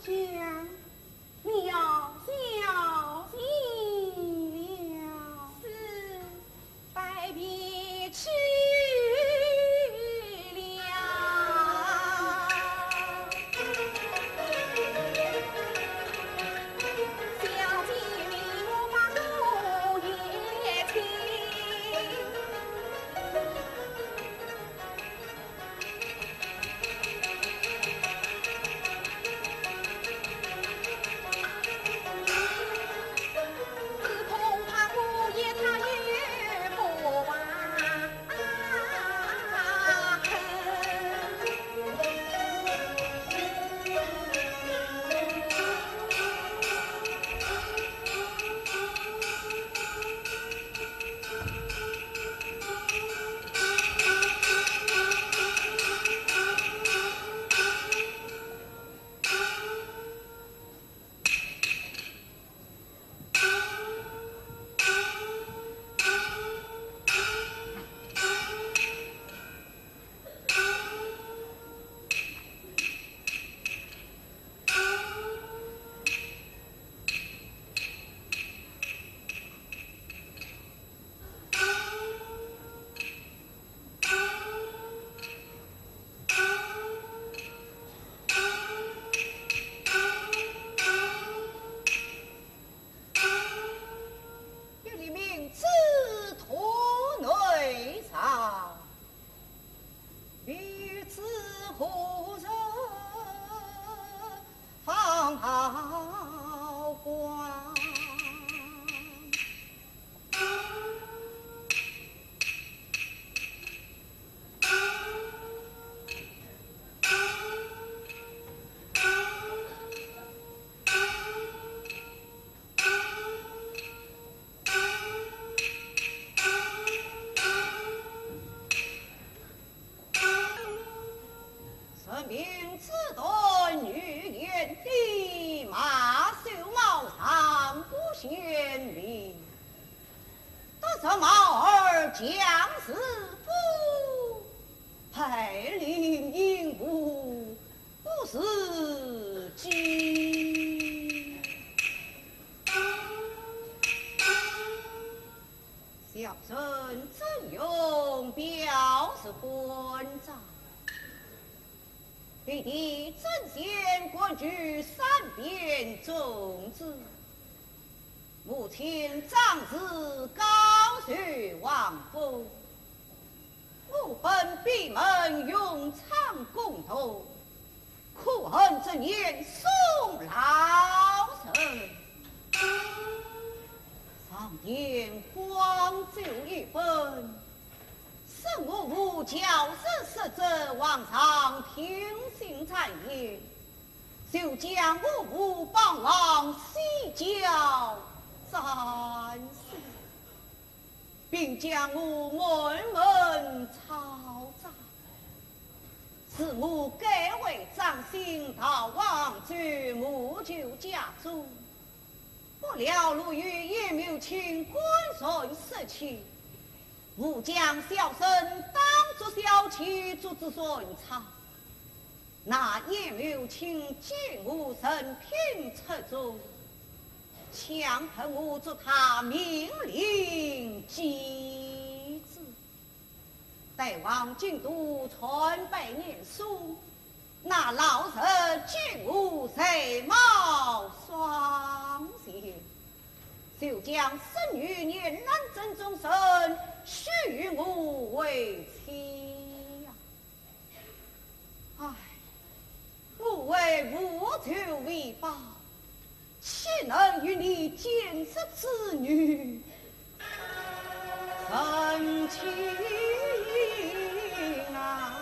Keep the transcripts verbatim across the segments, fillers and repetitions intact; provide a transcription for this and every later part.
讲，你要小心了。是，拜别去了。小姐，你我把路也请。 有你明知土内藏，欲知何人放好光。 人命之短，女言低骂，秀貌上不显灵。得人貌而将士服，白领因何不自己？ 小人曾荣表示官长，弟弟曾铣官居三边总制，母亲张氏高寿皇封。 我本闭门用仓共度，可恨这年送老人。上天荒帚一分，生我无教十十子，皇上平心暂言，就将我父绑往西郊斩首。 并将我满门抄斩。是我改为掌心逃亡，追母舅家中，不料路遇鄢懋卿官船失窃，误将小生当作小妾，捉至船舱。那鄢懋卿见我人品出众， 强迫我做他命令继子。待往京都参拜念书，那老贼见我才貌双全，就将孙女鄢兰正宗人许与我为妻呀。 唉，我为父求为报，岂能与你奸贼之女成亲啊？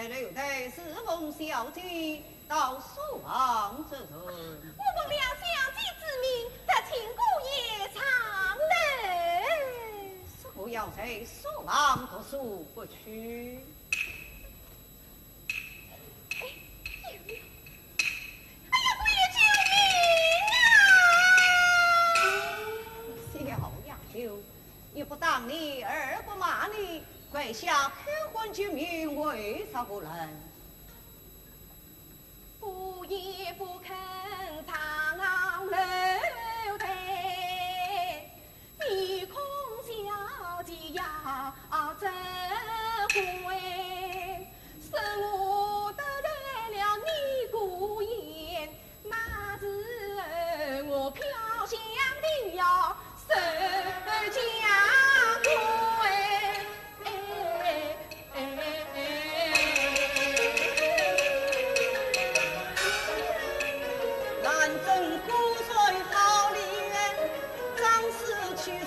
留待侍奉小姐到书房之中。我奉了小姐之命，在请姑爷上楼。是不要在书房读书不去？哎，有了！哎呀，姑爷救命啊！小丫头，一不打你，二不骂你，跪下叩唤救命，为啥不来？ 姑爷不肯上楼台，唯恐小姐要责怪。是我得罪了你姑爷，那时我飘香亭要受家规。 南征姑罪好礼，张氏欺人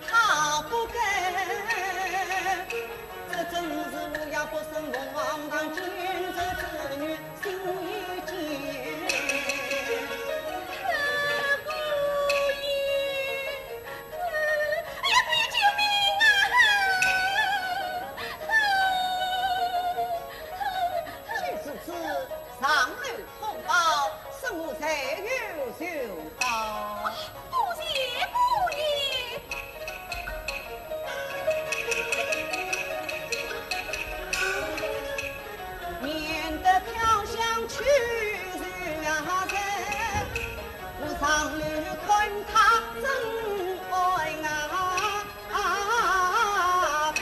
她不该。这真是无牙不生凤凰堂，奸贼之女心已坚。姑爷， 哎呀，姑爷救命啊！既如此，上楼通报，说我才有奏报。多谢姑爷。免得飘香去如何在，我上楼看她怎安排。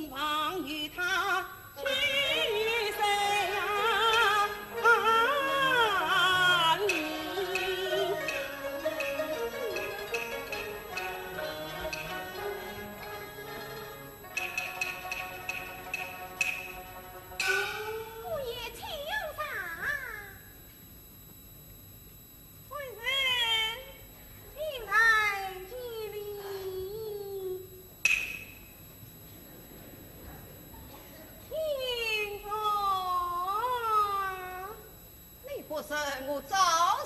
望与他去谁呀？姑爷请上。官人，请来见礼。请坐。你不说，我早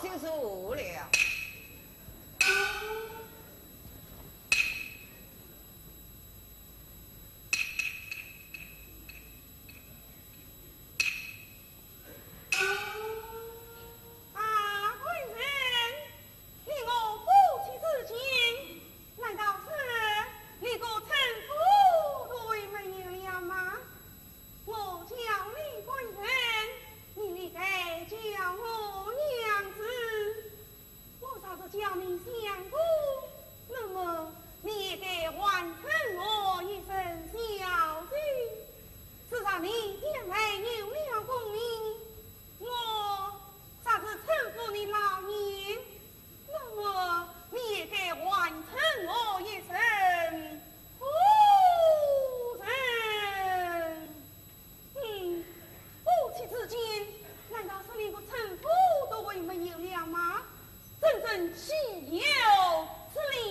就坐了。 啊，官人，你我夫妻之间，难道是连个称呼都没有了吗？我叫你官人，你也该叫我娘子。 我若是叫你相公，那么你也该唤称我一声小姐。自然你将来有了功名，我若是称呼你老爷，那么你也该唤称我一声夫人。 嗯，夫妻之间，难道是连个称呼都会没有了吗？真正岂有此理！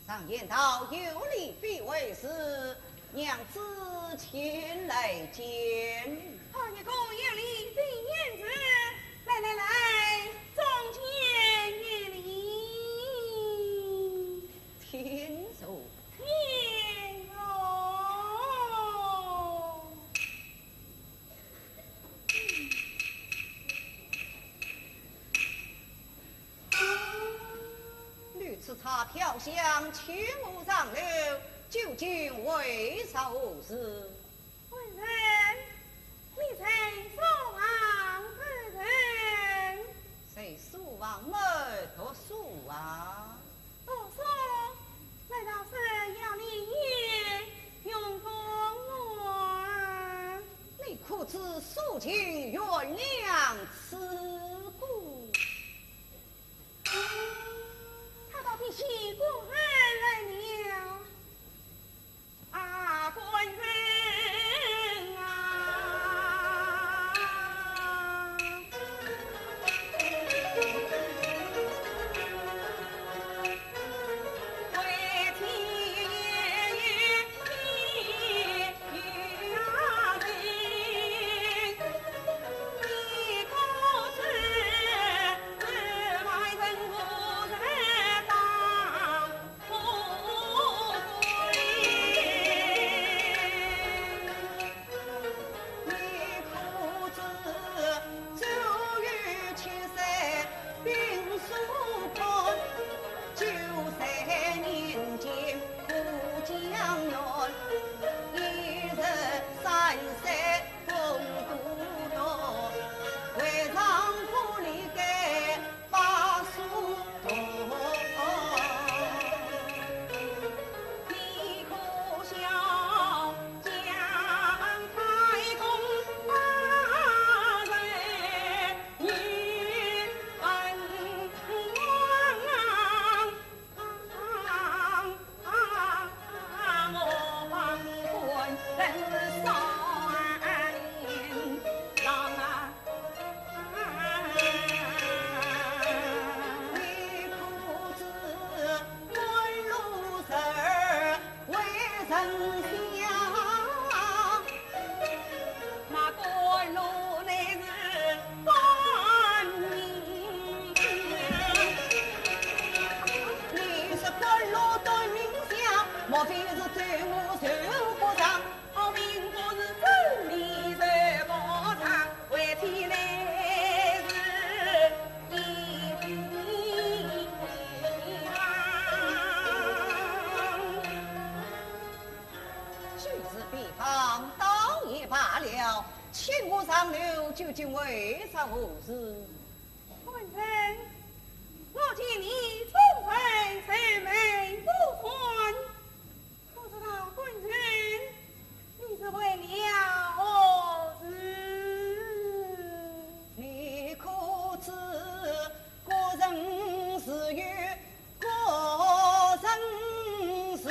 常言道，有礼必为师，娘子请来见礼。好一个有礼必言师，来来来，中间有礼。请坐。请坐。 你此次飘香请我上楼，究竟为啥何事？官人，你是书房之人。在书房么读书啊？ 读书，难道是要你也用功啊？你可知书尽原谅吃苦？他到底是官人来了。 啊，官人啊！上楼究竟为啥何事？官人，我见你从前愁眉不展，不知道官人你是为了何事？你可知 古人自有古人事，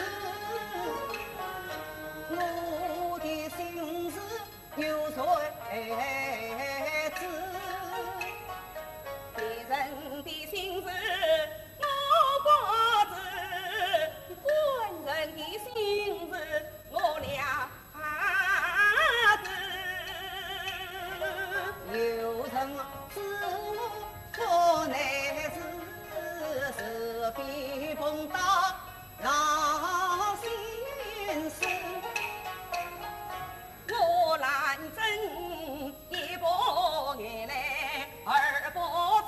我的心事有谁知？别人的心事我不知，官人的心事我了 有人知我所难事，是非碰到老先生。我兰贞一不眼泪二不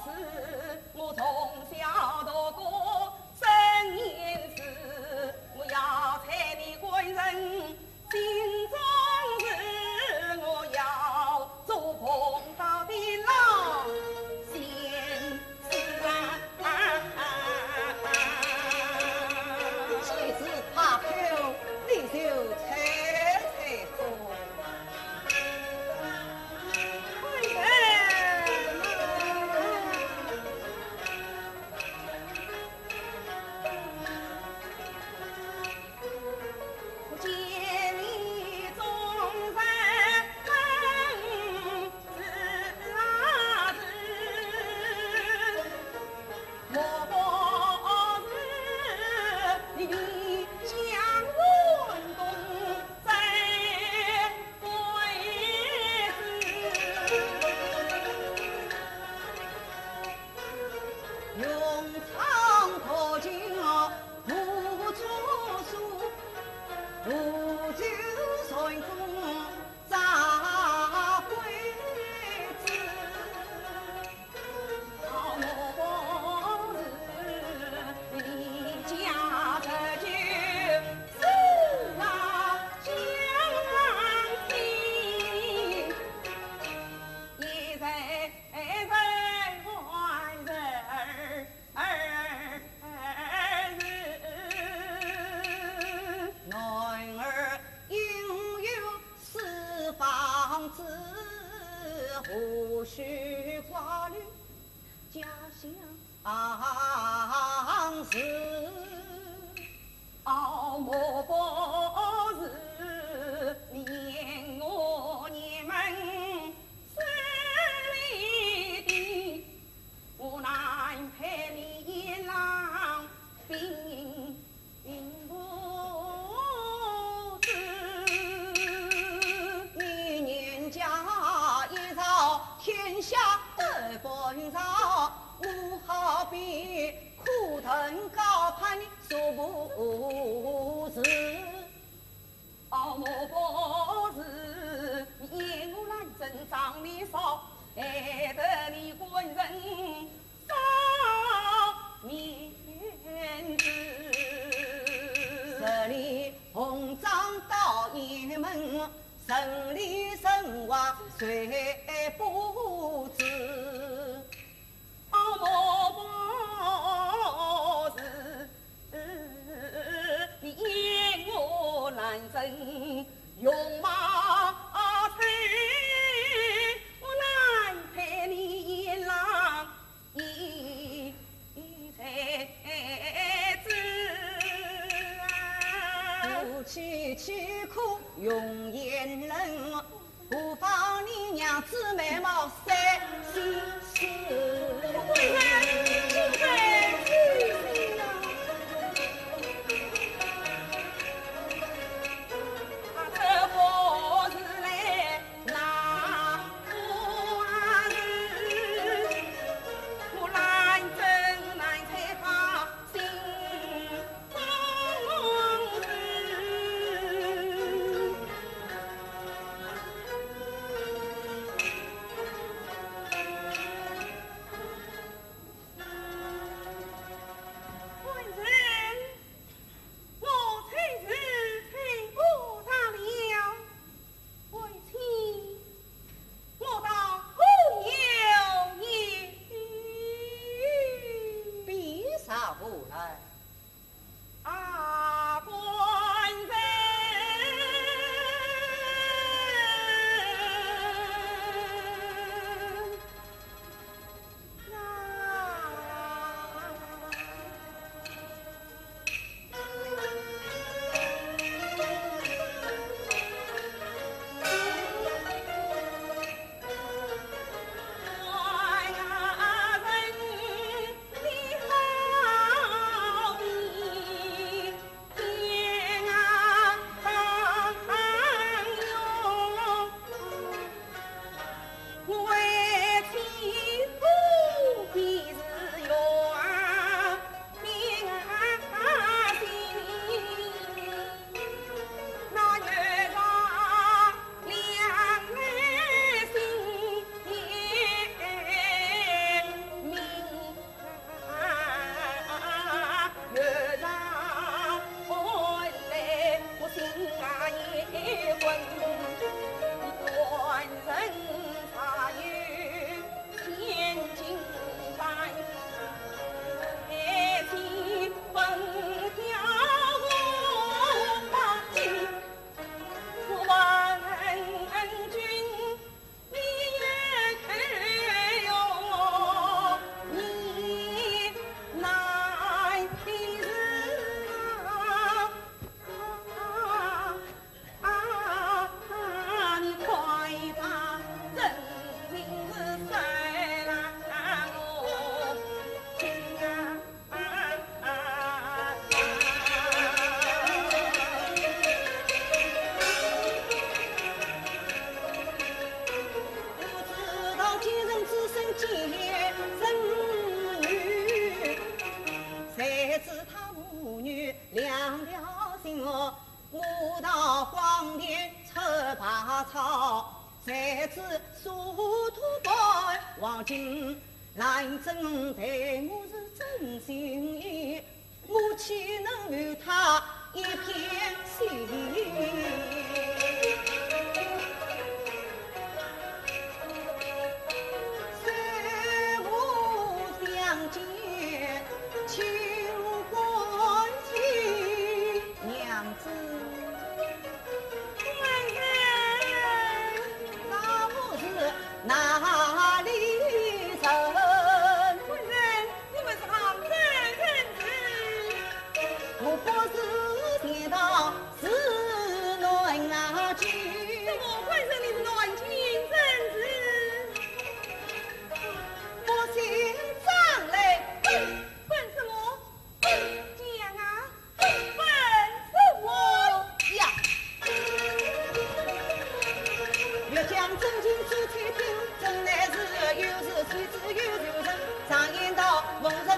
珠，我从小读过 箴言书，我要猜你官人心中事，我要做公道的老先生啊。既是怕口，你就猜猜看。官人啊！ 男儿应有四方知，何须挂虑家乡事。 哦，莫不是你我你们势利的，我难配你一郎并不知。你年家一朝，天下得不饶，我好比 苦藤高攀的苏武士。哦，莫不是你我兰贞长得少，害得你官人少面子。十里红妆到雁门，城里城外谁不知？ 哦，莫不是你我兰贞容貌丑，我难配你郎一才子啊。夫妻岂可容颜冷， 何妨你娘子美貌三千世。来。啊，官人啊！官人，你们是杭州人士？怎么，官人你是南京人士？官什么？讲啊！ 官人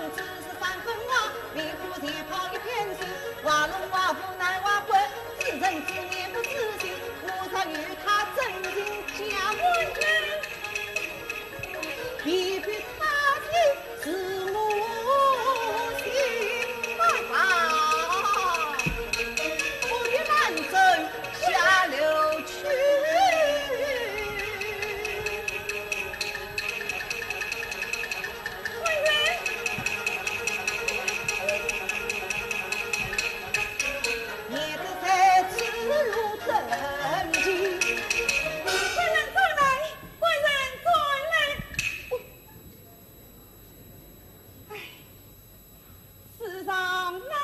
转来，官人转来。唉，世上哪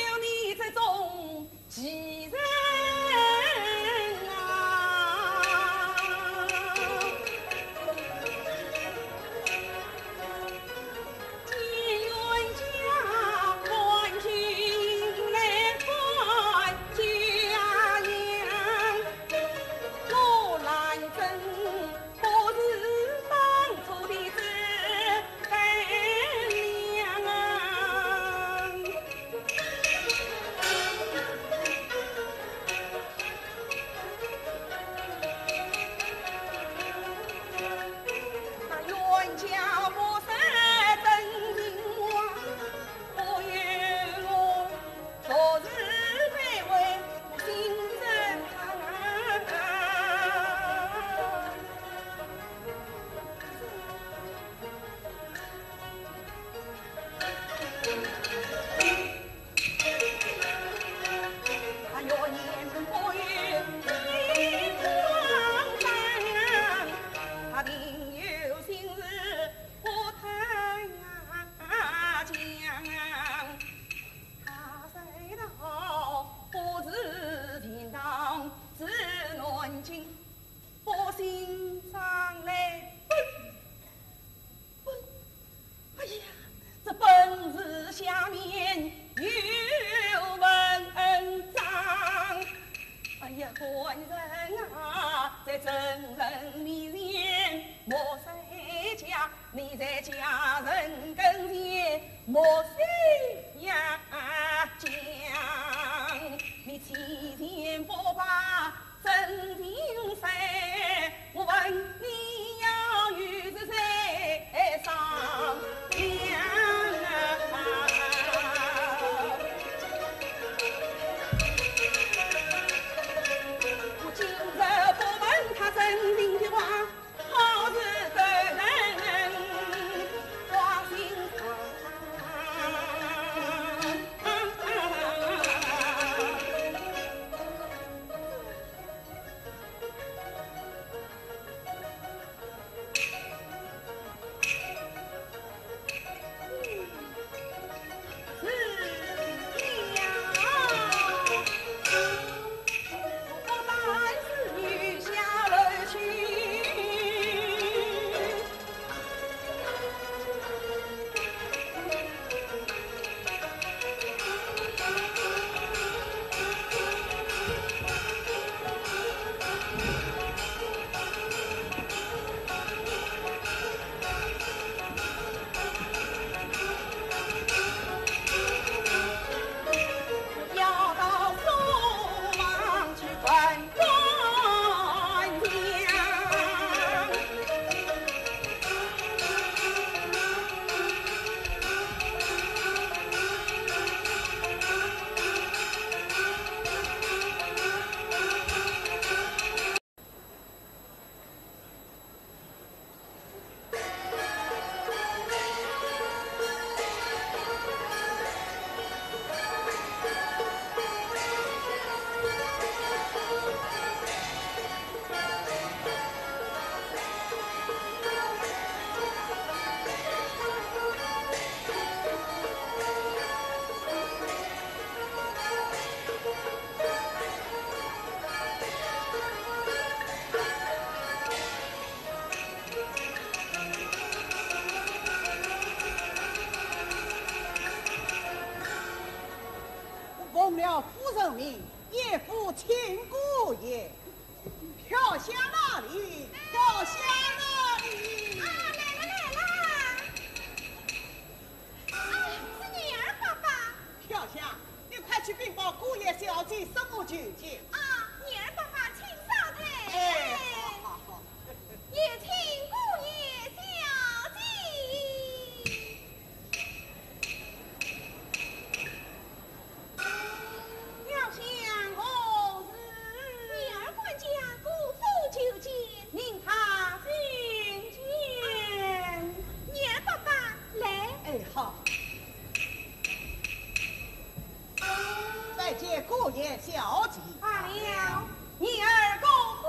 有你这种奇人啊！奉了夫人命，严府请姑爷。飘香哪里？飘香哪里？啊，来了，来了。啊，是女儿爸爸。飘香，你快去禀报姑爷小姐，说我求见。啊，女儿爸爸，请稍等。哎，好，好，好。有请姑爷小姐。 飘香何事？女儿管家，姑父求见。命她进见。女儿爸爸，来。哎，好。拜见姑爷小姐。罢了，女儿告诉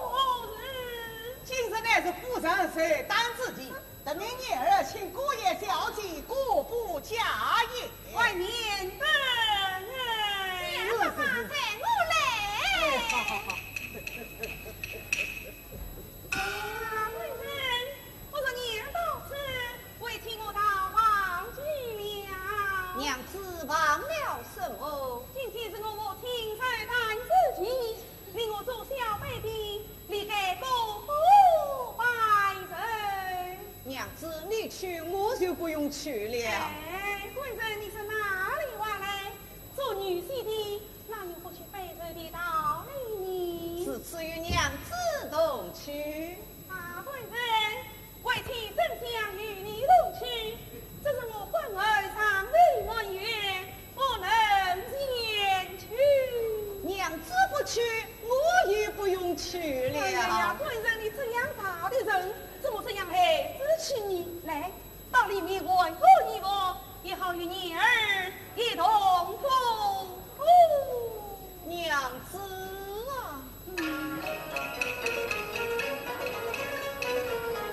何事？今日乃是夫人寿诞之期， 特命女儿请姑爷小姐过步家宴。外面等哎。女儿爸爸，随我来。哎，好，好，好。啊，官人，我说女儿到此，为妻我倒忘记了。娘子忘了什么？今天是我母亲寿诞之期， 命我做小班的，理该过府拜寿。娘子，你去，我就不用去了。哎，官人，你是哪里话来？做女婿的，哪有不去拜寿的道理呢？是，只与娘子同去。啊，官人， 为妻真想与你同去，只是我婚后尚未满月，不能前去。娘子不去，我也不用去了。哎呀，官人，你这样大的人，怎么这样孩子气呢？来，到里面换过衣服，也好与女儿一同过府。娘子啊！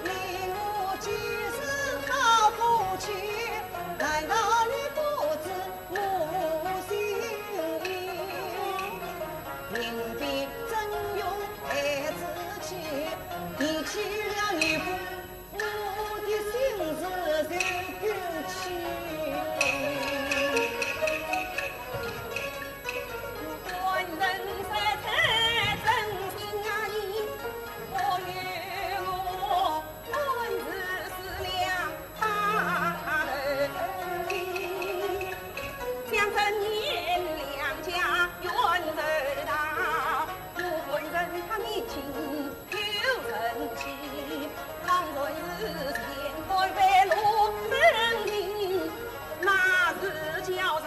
你我几时好夫妻，难道你不知我心意？明辨真用孩子气，提起了你不，我的心事就丢弃。 官人说出真心啊，你我有我，官事是两把头。想真言两家冤仇大，我官人他年轻 有人气，倘若是前途败落人情，那是叫人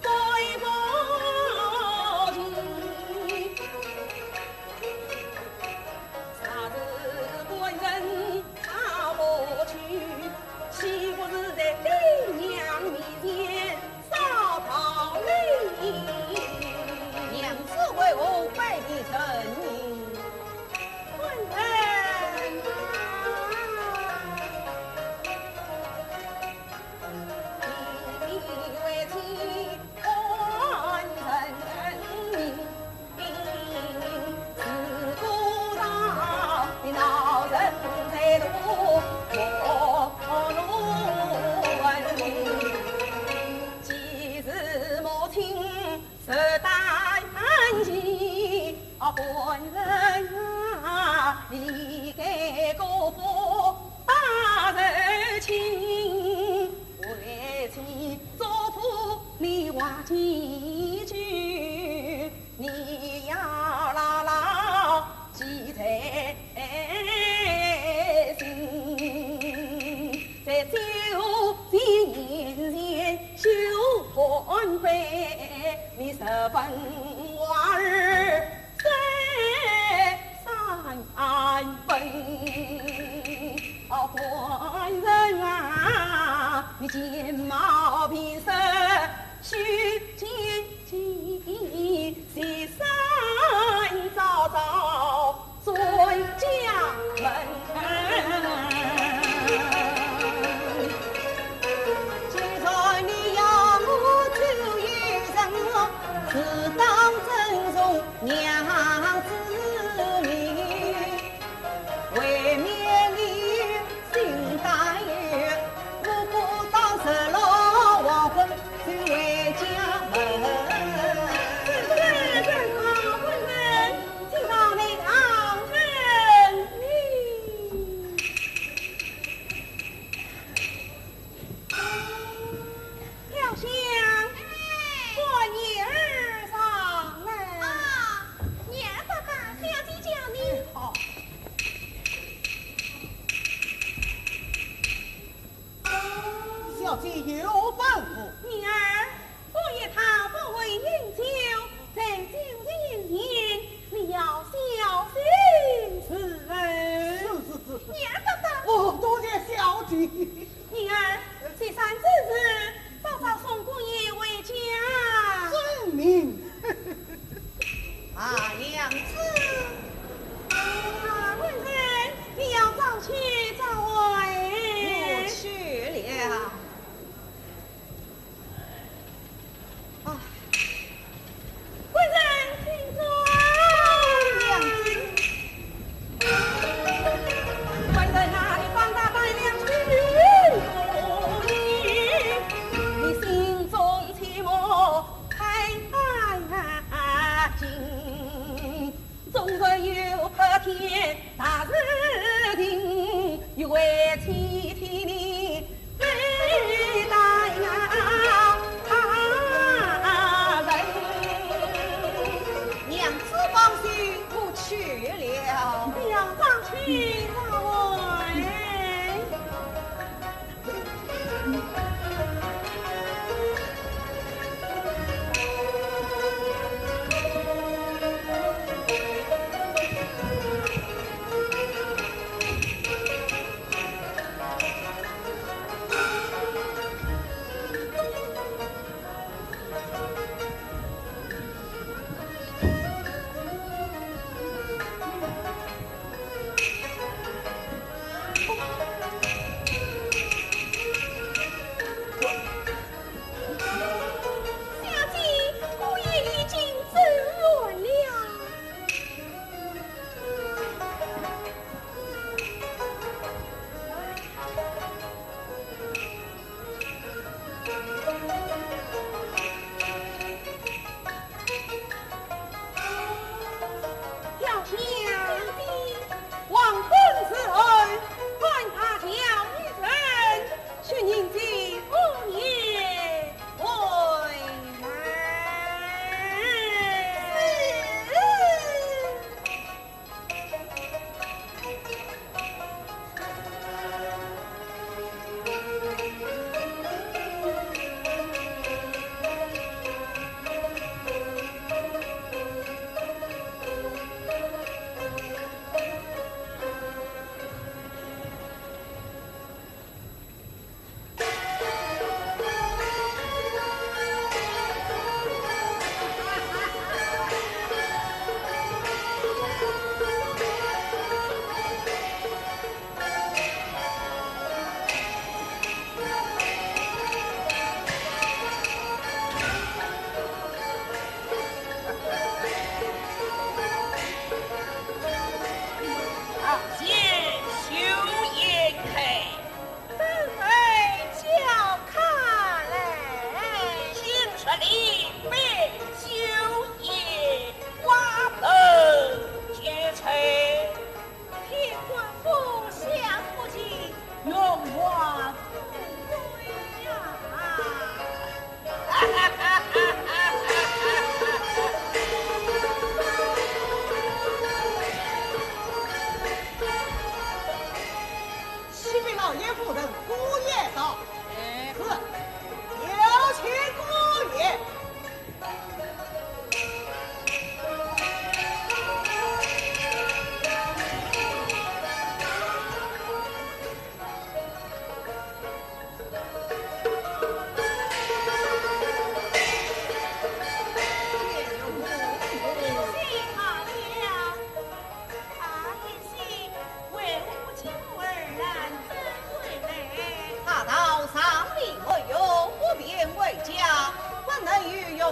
对不起。若是官人他不去，岂不是在爹娘面前 少道理。娘子为何背地承认？官人啊，你为妻官人命，自古道的老人在路，我路问你。 既是母亲寿诞期，啊，官人啊，理该过府拜寿亲。为妻嘱咐你话几句， 你要牢牢记在心，在酒席宴前休欢快，你十分花儿三三分。哦，官人啊，你见貌平时 须谨记，前生早早转家门。既然你要我走一程，自当遵从娘子命。未免你心担忧，我不到日落黄昏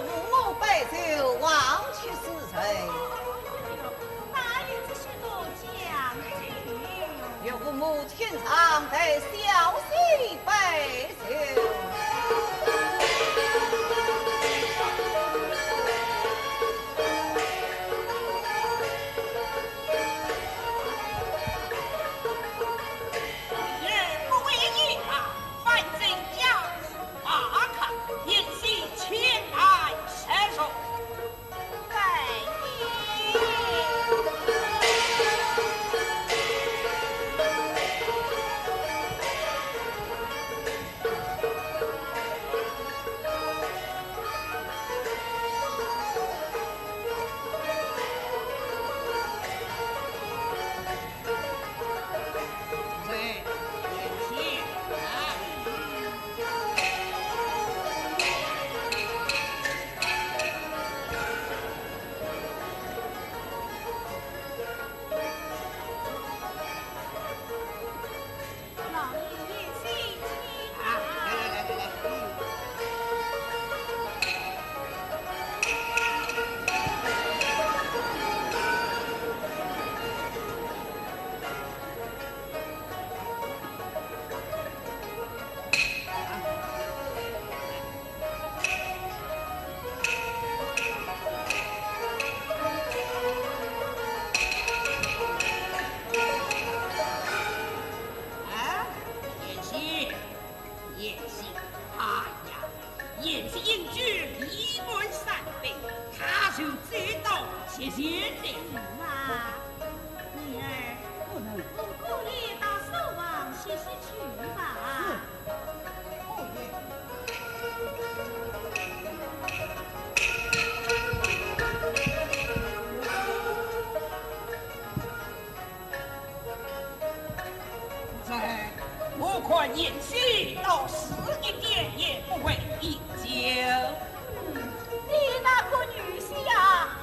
我杯酒，忘却时辰。哪有这许多讲究？有我母亲常待小婿杯酒。也不为也罢，反正家事 马上，贤婿前来谢罪。拜见。啊，贤婿，贤婿，哎呀，贤婿英俊，美满三杯，他就醉倒七十年了。是啊，女儿，不能。我姑爷到书房歇息去吧。是。 夫人，我看贤婿倒是一点也不会饮酒。嗯，你那个女婿呀，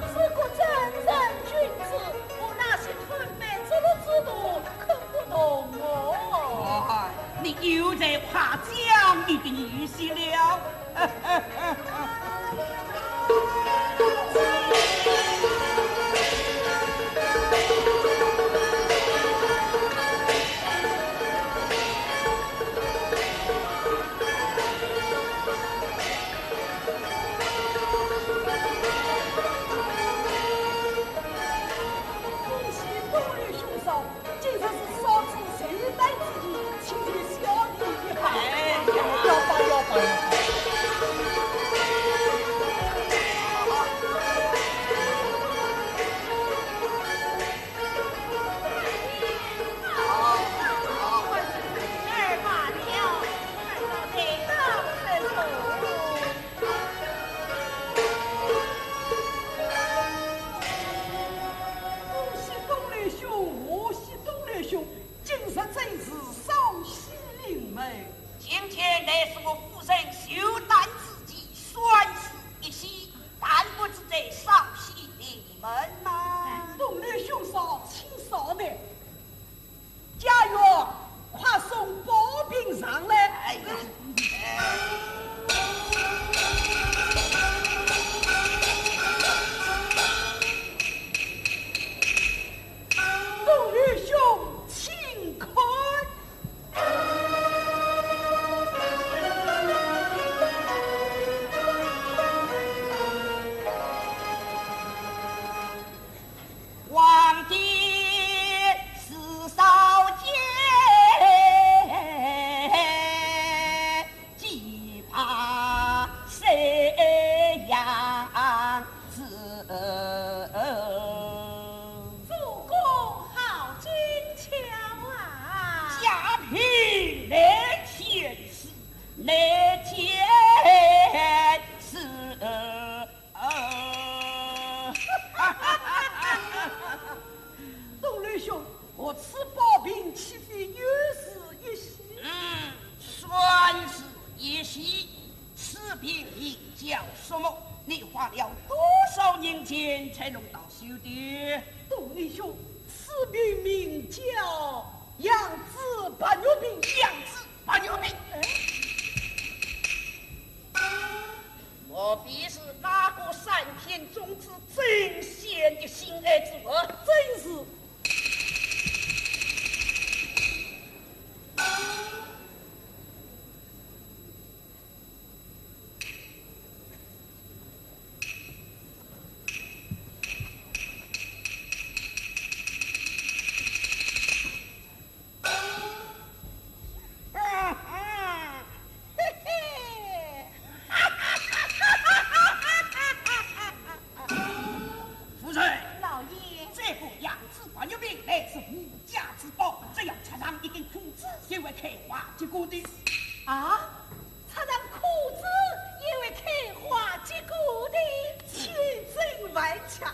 是个正人君子，我那些吞饭吃了之徒， 可不同哦。哦，你又在夸奖你的女婿了。恭喜东楼兄嫂， 今日是嫂子寿诞之日，请你小礼一下。哎呀，要吧，要吧，要吧。恭喜东楼兄，贺喜东楼兄，今日真是双喜临门。今天乃是我夫人寿诞之期，双喜一喜，但不知在双喜临门呐。东楼兄嫂，请稍待。 家院，快送宝瓶上来。哎呀，东楼兄，请看。 皇帝是少见，既怕谁样子。主公好俊俏啊！家贫难添诗，难添诗。 东楼兄，我此宝瓶岂非又是一喜？嗯，算是一喜。此瓶名叫什么？你花了多少银钱才弄到手的？东楼兄，此瓶名叫羊脂白玉瓶。羊脂白玉瓶？哎。莫非是那三天种子，真仙的心爱之物，真是。夫人，老爷，这个羊脂白玉瓶乃是无价之宝，只要插上一根枯枝，就会开花结果的。啊？插上枯枝也会开花结果的？千真万确。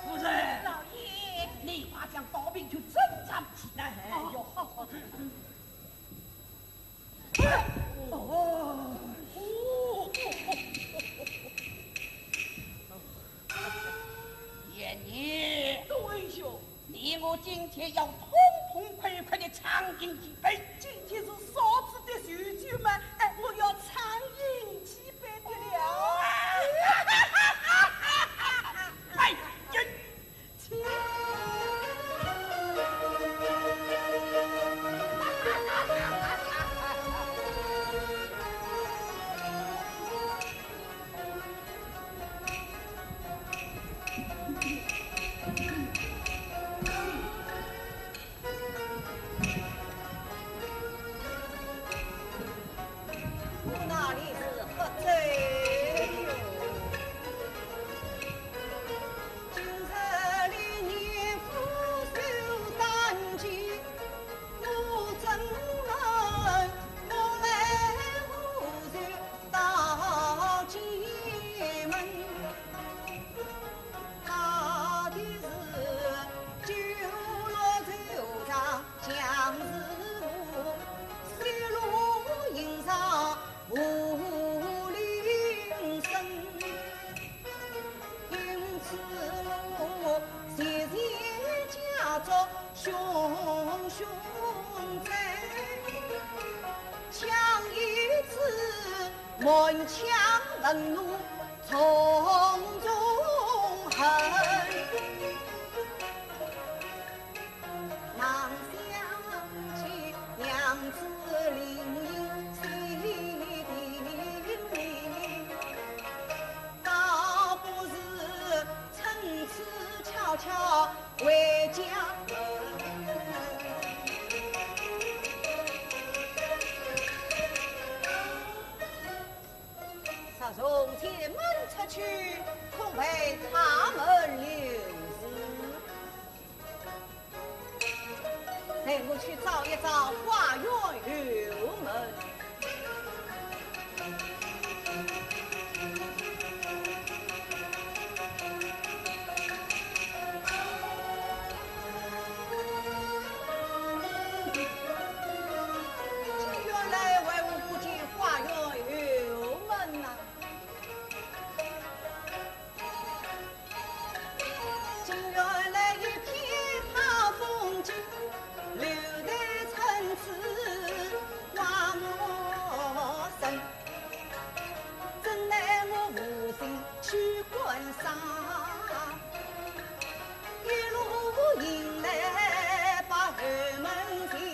夫人，老爷，你快将宝瓶去珍藏起来。哎呦，好，好，好。哦，贤弟，多恩兄，你我今天要痛痛快快的畅饮几杯。今天是嫂子的寿酒嘛，哎，我要畅饮几杯的了。哎呀，将一次满腔愤怒从中恨。 想起娘子临行时的命令，倒不如趁此悄悄回家门。若从前门出去，恐被他们留住。 待我去找一找花园后门。原来为何不见花园后门呐？ 今原来一片好风景，留待趁此花木盛。怎奈我无心去观赏，一路迎来把后门迎。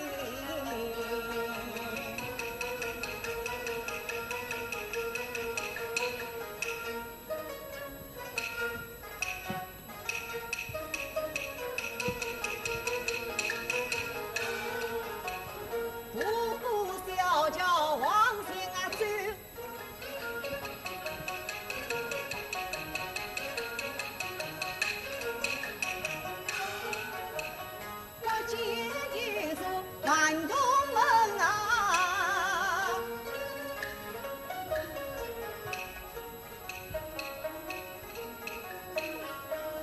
步步小脚往前啊走。不见一处男童门啊。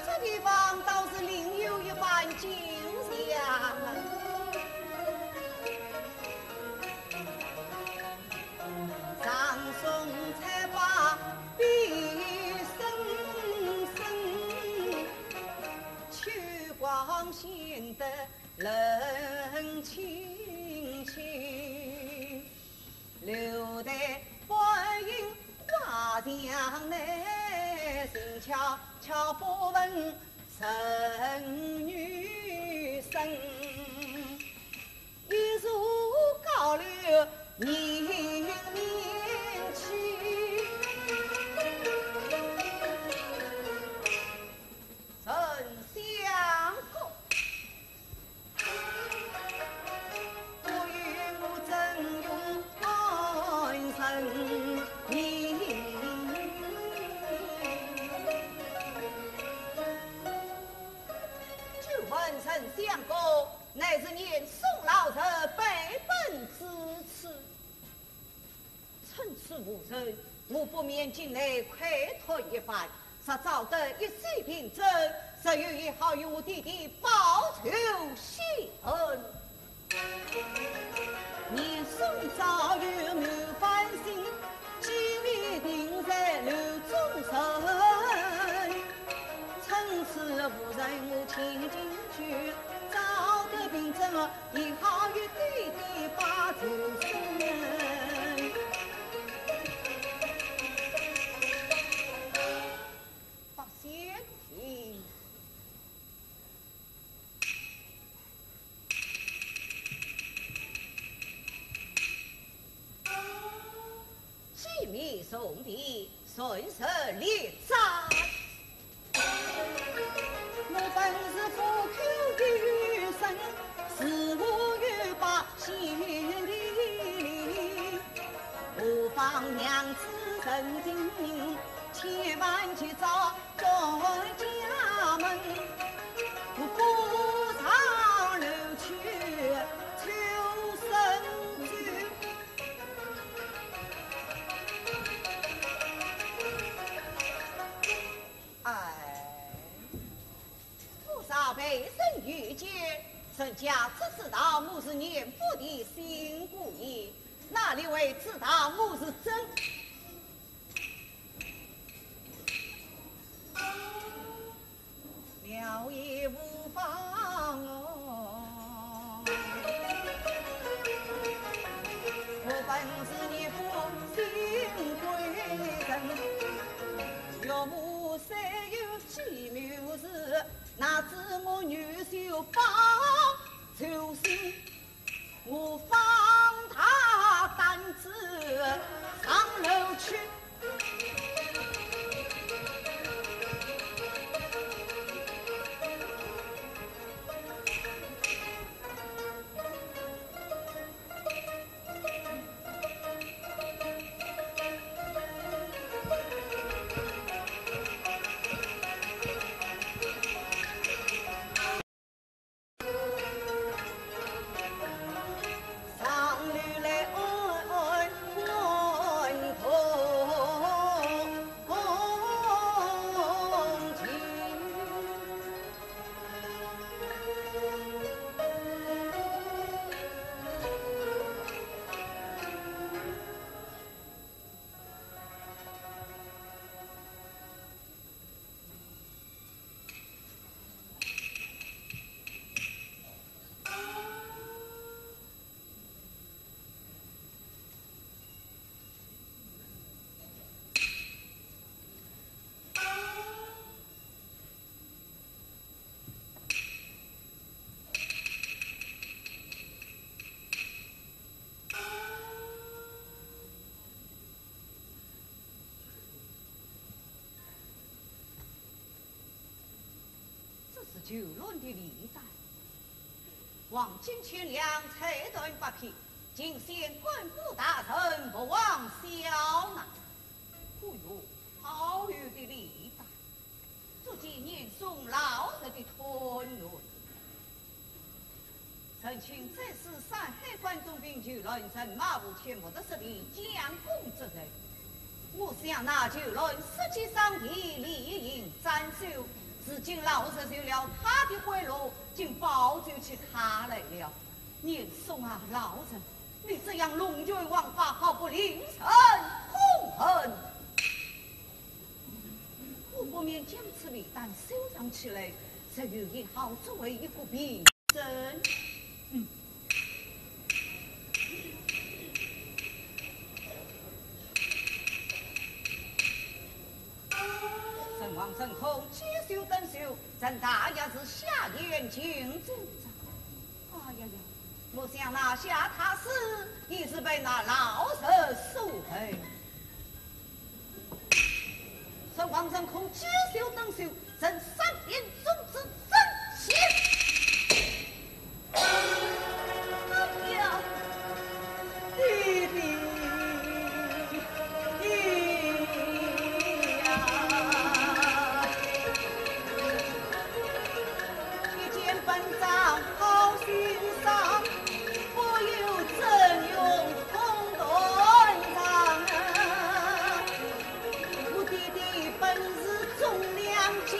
这地方倒是另有一番景象。长松翠柏碧森森，秋光显得冷清清。 留待观音画像来，静悄悄不闻神语声。一树高柳年年青。 丞相公，不与我争用安身命。久闻丞相公乃是念宋老贼败本之痴。 趁此无人，我不免进来窥探一番，若找得一些凭证，自有一好与我爹爹报仇雪恨。念宋早有谋反心，机密定在楼中人。趁此无人，我前进去，找得凭证， 也好与爹爹报仇雪恨。八仙亭。机密重地， 顺势列阵。我本是府口的女生，自幼有把先帝令，何妨娘子成亲，千万及早转家门，我步上楼去抽身走。 哎，不少被人愚见，人家只知道我是严府的新姑爷，哪里会知道我是真？ 了也无妨哦。女婿把酒醒，我放他胆子上楼去。这是酒乱的礼单，黄金千两，彩缎八匹，敬献官府大人，不枉小郎。哦哟，好有的礼单，足见严嵩老贼的吞忍。 臣请再使山海关总兵裘鸾人马五千，不得失地将功折罪。我想那裘鸾设计上计，利用斩首，如今老贼受了他的贿赂，竟保奏起他来了。严嵩啊，老贼，你这样龙权枉法，好不令人痛恨！我不免将此礼单收藏起来，日后也好作为一个凭 证。嗯。诚惶诚恐，皆休等休，臣大爷是下言进奏章。哎呀呀，我想拿下他时，已是被那老贼所害。 诚惶诚恐，皆休等休，臣三边总制，斩！哎呀，爹爹，爹呀！一见本章好心伤，不由怎用空断肠啊！ 我爹爹本是忠良将，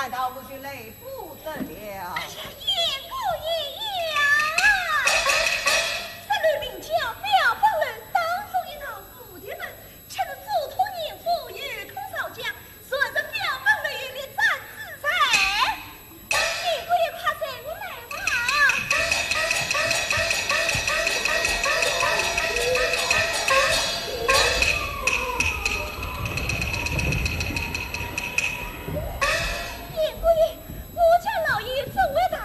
难道我就来不得了？哎呀，严姑爷呀！这里名叫表本楼，当中一道蝴蝶门，吃了左通年府，右通少将，算是表本楼有力斩之才。严姑爷，快随我来吧。严姑爷，我家老爷真会大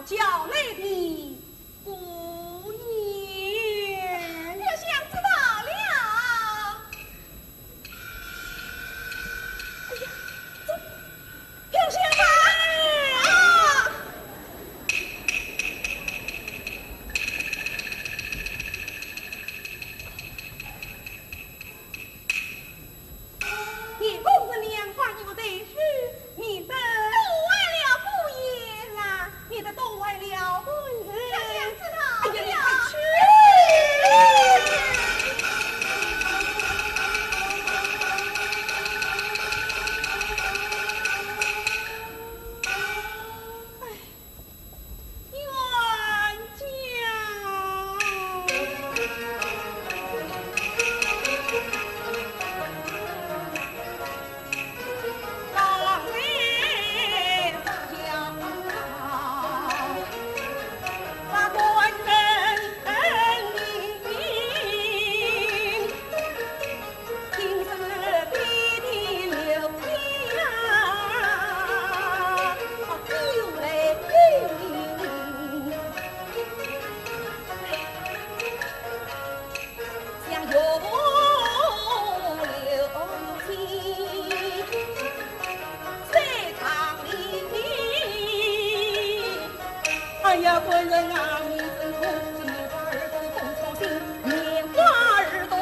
叫你的姑爷。飘香知道了。哎呀，这飘香啊！啊！ 你公子娘把你我带去，你的都为了姑爷啦，你的都为了公子。小娘知道了。哎呀，你快去！哎。 冤家。哎呀，官人啊，你真苦，只能把耳朵冻戳心，棉花耳朵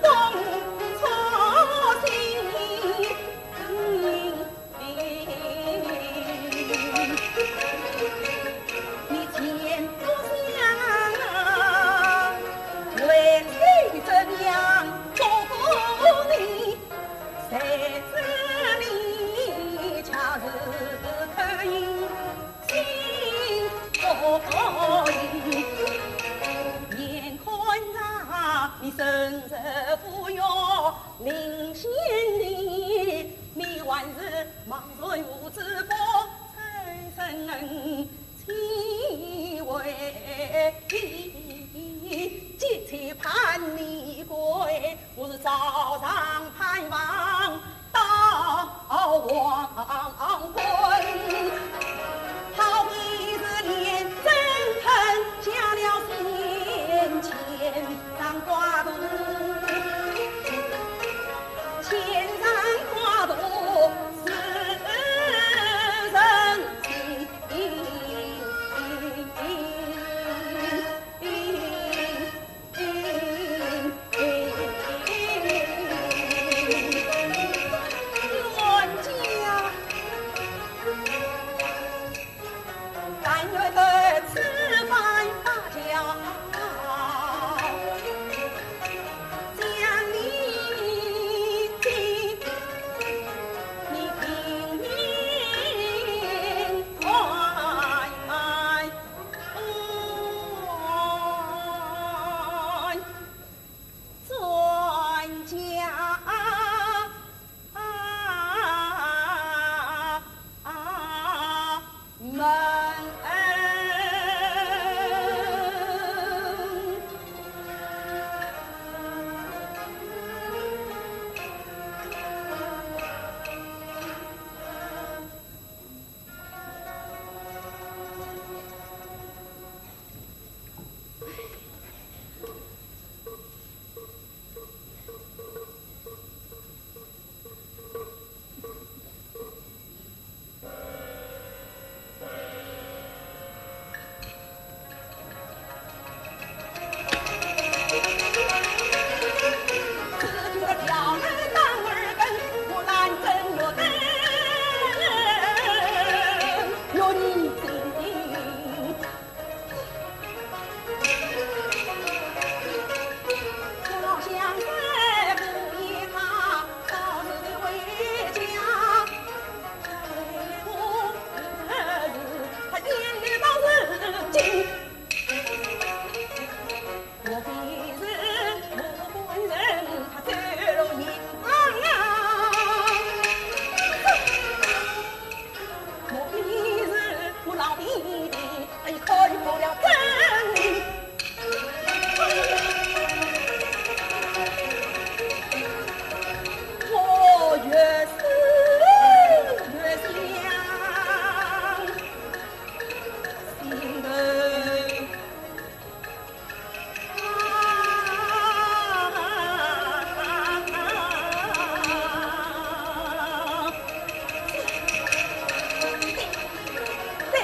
冻戳心。你前不想，为妻怎样做你？ 谁知你却是可以心不可以。眼看着你生死无药，临行里，你还是茫然无知，不曾承认 妻为妻，急切盼你归，我是朝朝盼望到黄昏。好比是连针探下了心，牵肠挂肚，牵肠挂肚，似人心。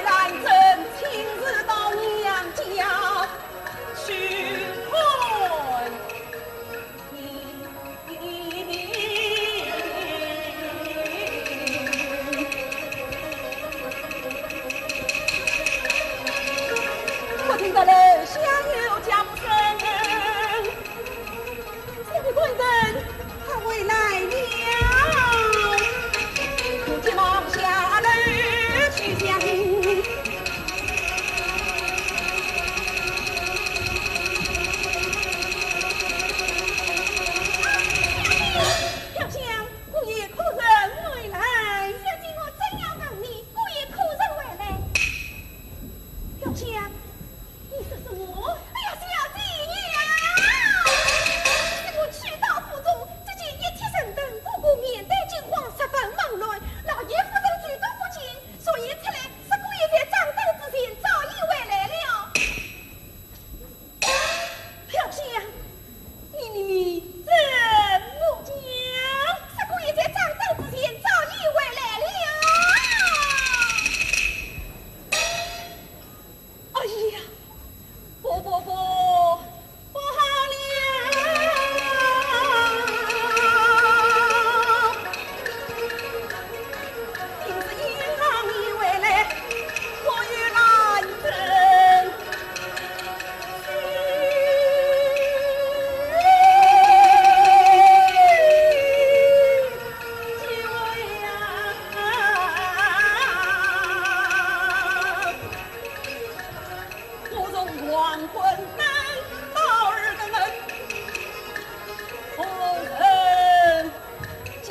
兰贞亲自到娘家去看。 我听得楼下有脚步声，这位官人他回来了。我急忙下楼去相迎。 飘香，姑爷可曾回来？小姐，我正要问你，姑爷可曾回来？飘香，你说什么？哎呀，小姐呀！我去到府中，只见一切人等个个面带惊慌，十分忙乱，老爷夫人走都不见，所以出来，说姑爷在掌灯之前早已回来了。 飘香，你你你怎么讲？说姑爷在掌灯之前早已回来了。哎呀，不不不，不好了！今日驿马未回来，我与兰贞 我从黄昏等到二更门，何人见？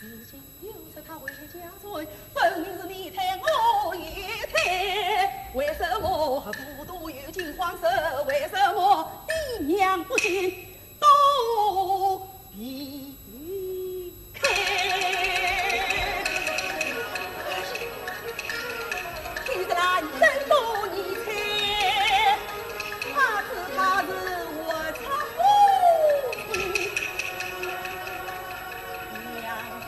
如今又说他回家转，分明是你推我也推，为什么府中有惊慌事？为什么爹娘不见 都避开。今日兰贞多疑猜，怕是他是误触夫妻两分。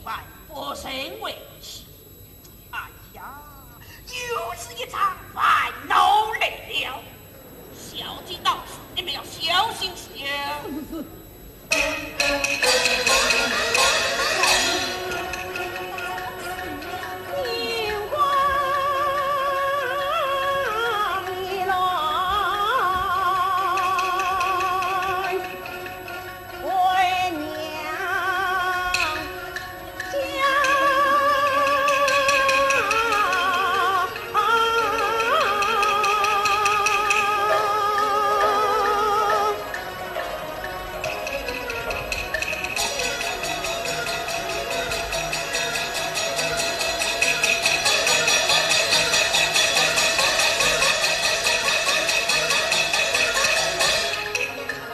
万不成为妻。哎呀，又是一场烦恼来了。小姐到此，你们要小心些。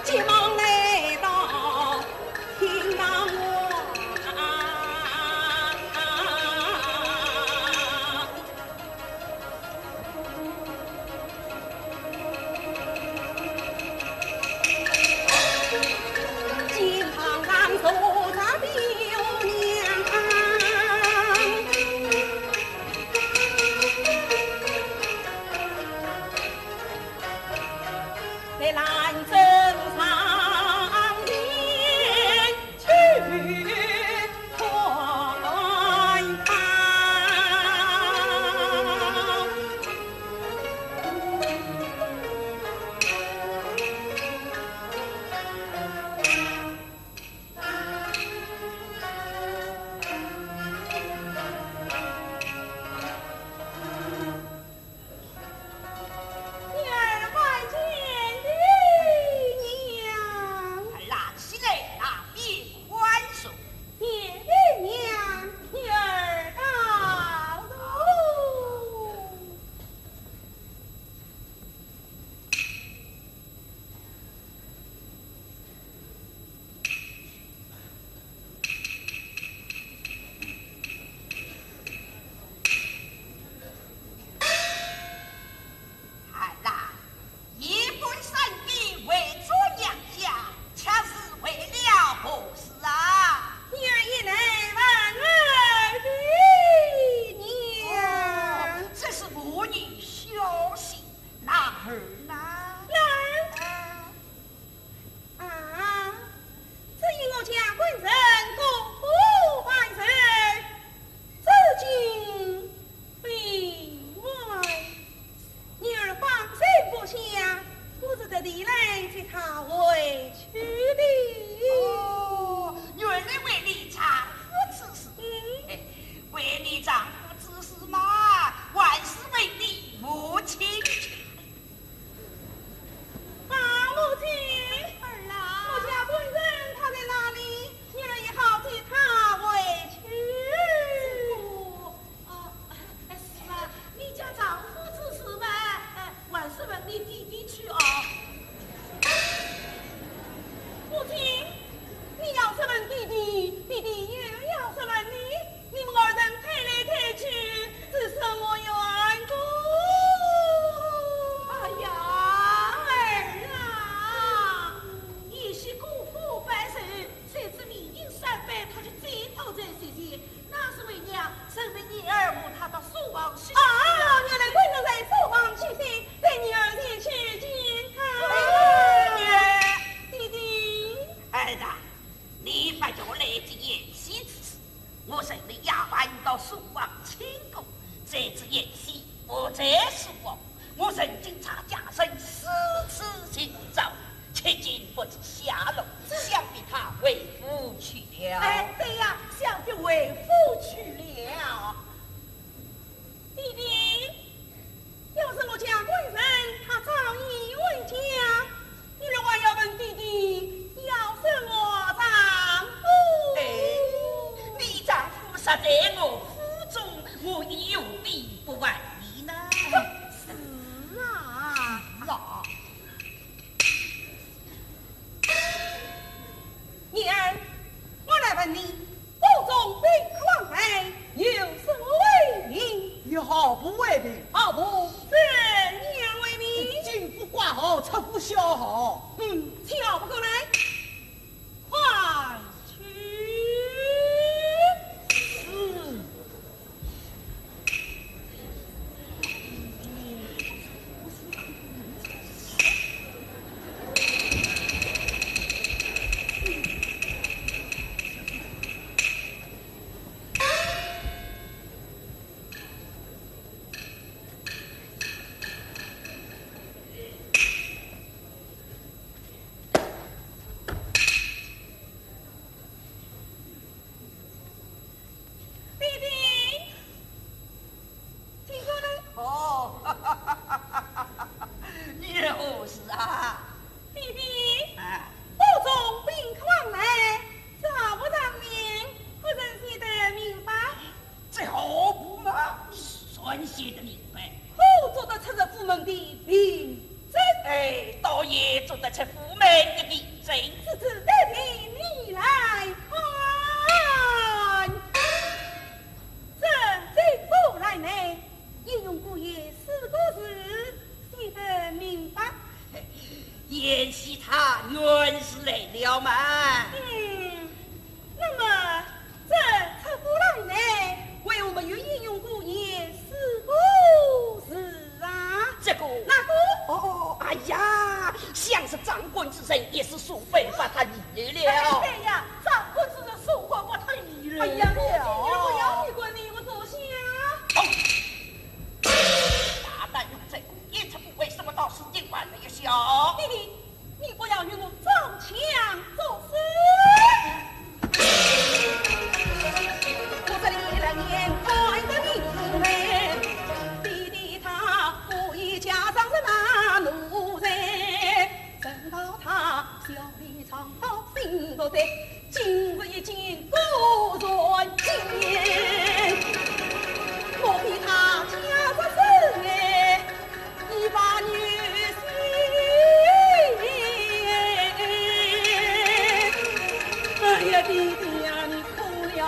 急忙来到厅堂外。女儿拜见爹爹娘。儿啊，起来，那边宽坐。爹爹娘，女儿告坐。 儿啊，夜半三更回转娘家，却是为了何事啊？女儿也来问儿爹娘。哦，这是母女孝心，男儿呢？男儿？啊。 啊，只因我家官人过府办事，至今未还。女儿放心不下，我是特地来接他回去的。哦，原来为你丈夫之事。嗯。哎，为你丈夫之事嘛，还是为你母亲去。 啊，母亲，儿啊。我家官人他在哪里？女儿也好接他回去。这个，呃，是啊，你家丈夫之事嘛，呃，还是问你爹爹去啊。母亲，你要是问爹爹，爹爹又要是问你， 你们二人推来推去，只剩我一个。哎呀，儿啊，贤婿过府办事，谁知连饮三杯，他就醉倒在席前，那是为娘，怎么你儿和他到书房去？啊，原来官人在书房休息，待女儿前去见他。哎，爹爹。儿啊，你不要来这言戏之事。 我任命丫鬟到书房请过，这只贤婿不在书房，我任警察家人四处寻找，迄今不知下落，想必他回府去了。哎，对呀，想必回府去了。 爹爹，要是我家官人他早已回家，女儿还要问爹爹要什么丈夫？哎，你丈夫若在我府中，我又何必不问你呢？是啊。是啊。 女儿，我来问你，府中兵客往来，有什么为名？有好婆为名。好婆？是女儿为名。进府挂号，出府销号。嗯，请好婆过来。快去。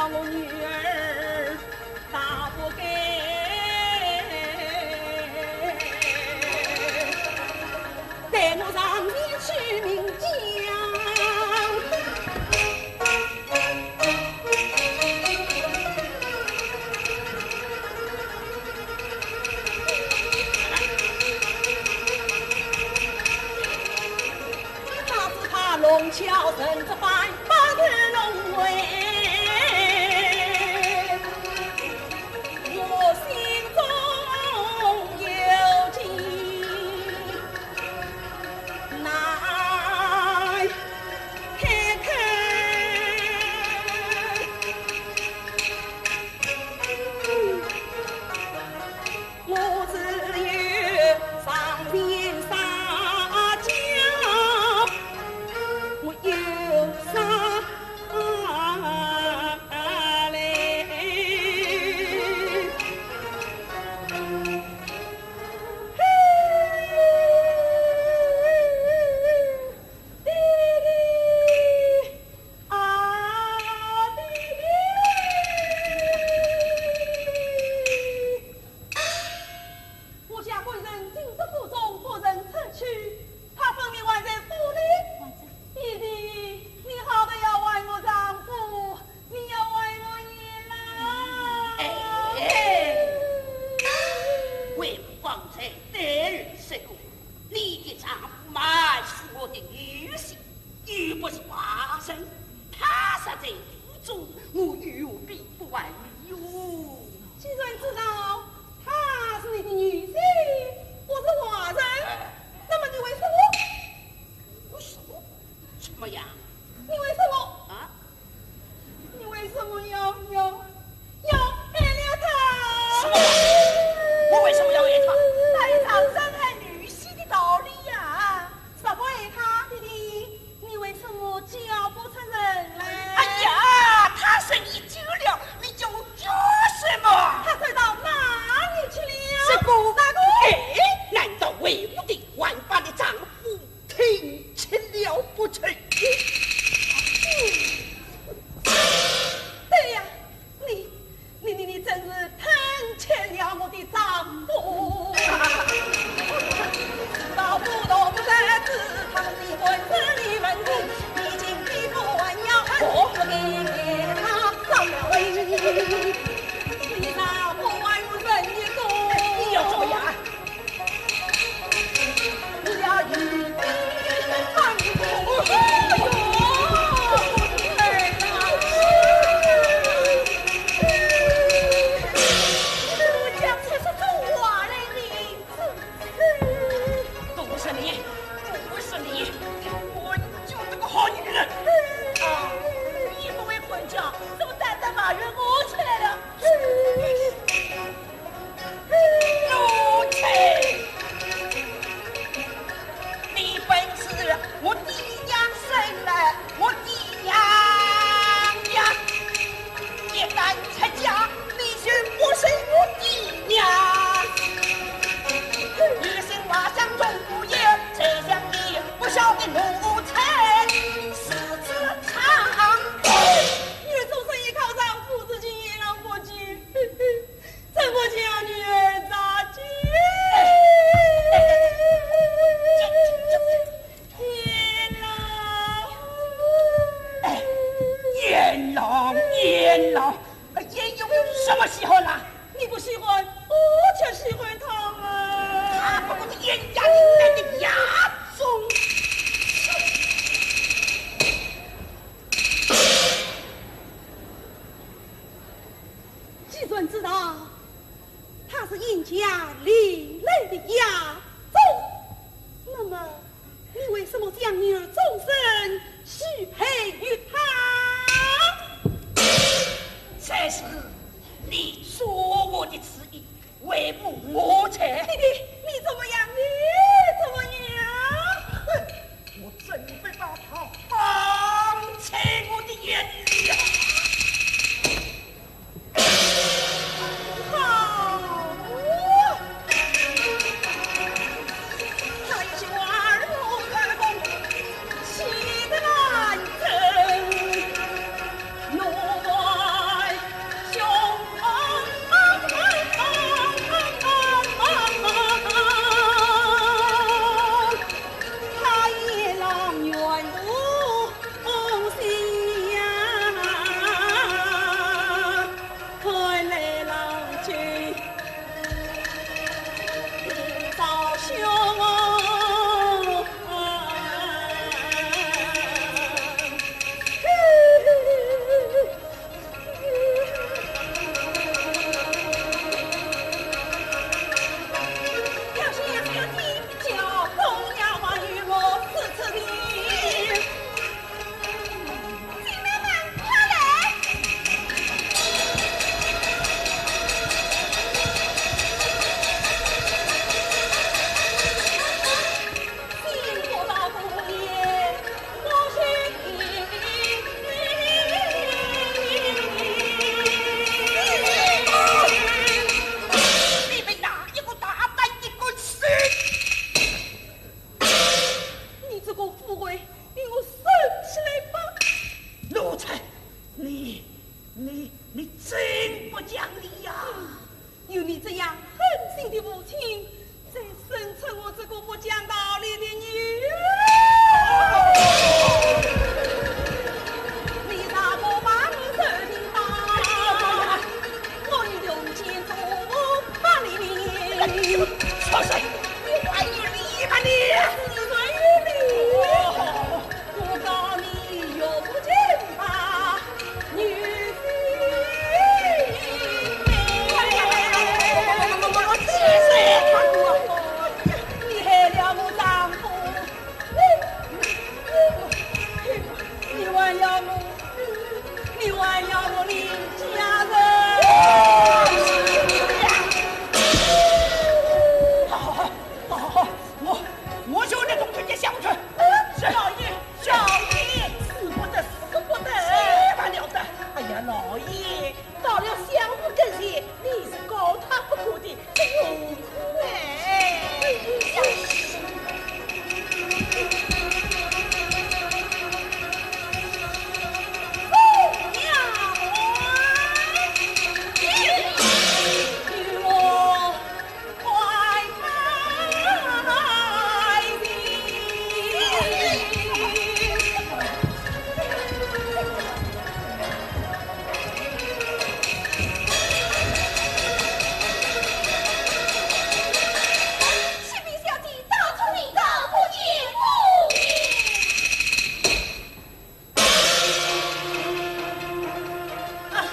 我女儿大不该，待我上前去明讲。 弄巧成这般，把人弄昏。我心中有计，难开口。 我只有上前撒娇，我有啥嘞？弟弟啊，弟弟！ 我家官人进得府中，不曾出去，他分明还在府里。弟弟，你好歹要还我丈夫，你要还我爷啦！哎，为父方才对儿说过，你的丈夫嘛是我的女婿，又不是外人，他若在府中，我有何必不还礼哟？既然知道 她是你的女婿，我是外人，那么你为什么？为什么？什么呀？你为什么？啊？你为什么要，要，要爱了她？什么？我为什么要爱她？那一场深爱女婿的道理呀。 什么爱她，弟弟？你为什么叫不出人来？哎呀，她说你走了，你叫我叫什么？她走到哪里去了？这个，那个？哎，难道为父的还把你丈夫听清了不成？对呀， 你，你，你，你真是忒欠了我的丈夫。道不同在此，他们的婚事你们定，你今非不还要看，我不给他上了位。你丈夫还有人一个。你要怎么样？ 都是你，都是你，我就这个好女人。啊，你作为管家，怎么单单埋怨我起来了？ 奴才！你本是我的娘生来，我的娘呀！一旦出嫁，你就不是我的娘。女性花香中无言，谁像你不孝的奴才，如此伤。女人终身依靠丈夫，至今一言不及。 怎么叫女儿着急？严老，哎，严老，严老，哎，严又有什么稀罕啦？你不稀罕，我却稀罕他啊！他不过是严家林黛的丫头。 既然知道她是严家里来的丫头，那么你为什么将女儿终身许配于她？这是你作我的主意， 为父无才。弟弟，你怎么样？你怎么样？哼，我准备把她放在我的眼里啊！好啊！他已经二度开弓，气得难忍。我你真不讲理呀！有你这样狠心的父亲，谁生出我这个不讲道理的女儿？你让我把你认定吧，我一定见做不把你的。畜生！你还有理吗你？是谁有理？我告你岳不群吧，女婿。你害了我丈夫，你还要我，你还要我的家人。好好好，好好好，我，我就那种直接下去。是。老爷，老爷，死不得，死不得。千万了得。哎呀，老爷，到了相府跟前，你是告他不可的，这何苦哎？启禀小姐，大聪明，大聪明。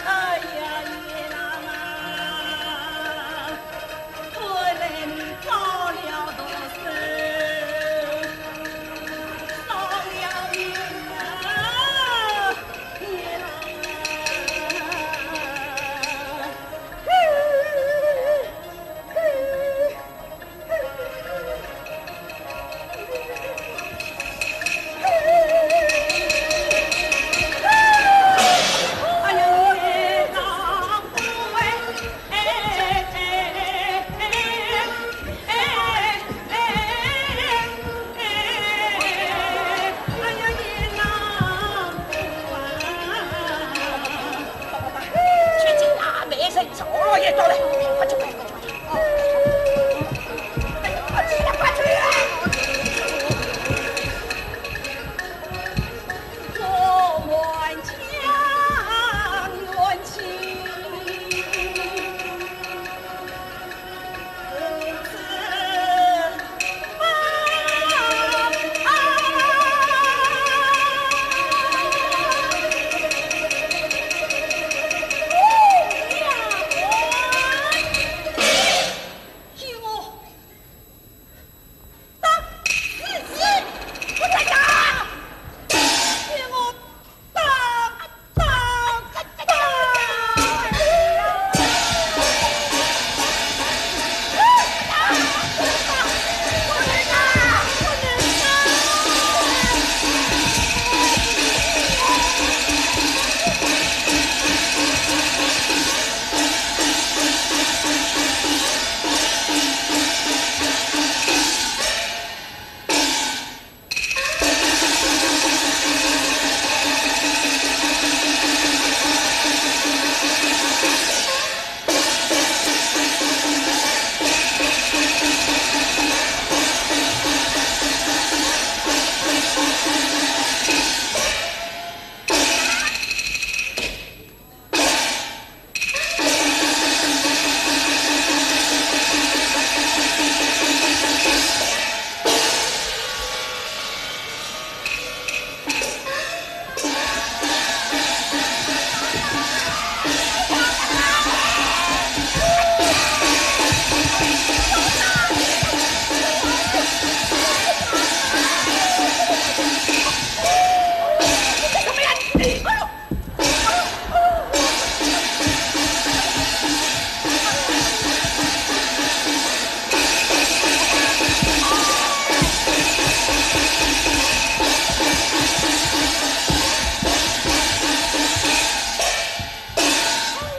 哎呀，鄢郎啊，看来你着了毒手，伤了命啊，鄢郎啊。去请那媒人找老爷找来，快去，快去，快去！哎呀，快去呀，快去呀！我满腔冤情。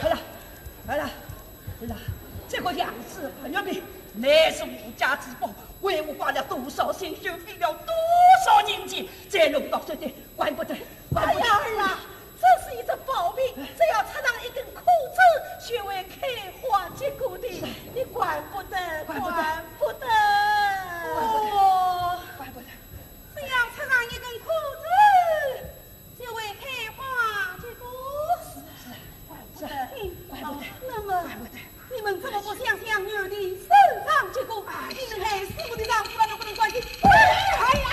好了，好了，好了，这个娘子白玉瓶，乃是无价之宝，为我花了多少心血，费了多少银钱，才弄到这点，管不得，管不得。哎呀，儿啊，这是一只宝瓶，只要插上一根你们怎么不想想女儿的生长结果？你们害死我的丈夫了，能不能关心？哎呀！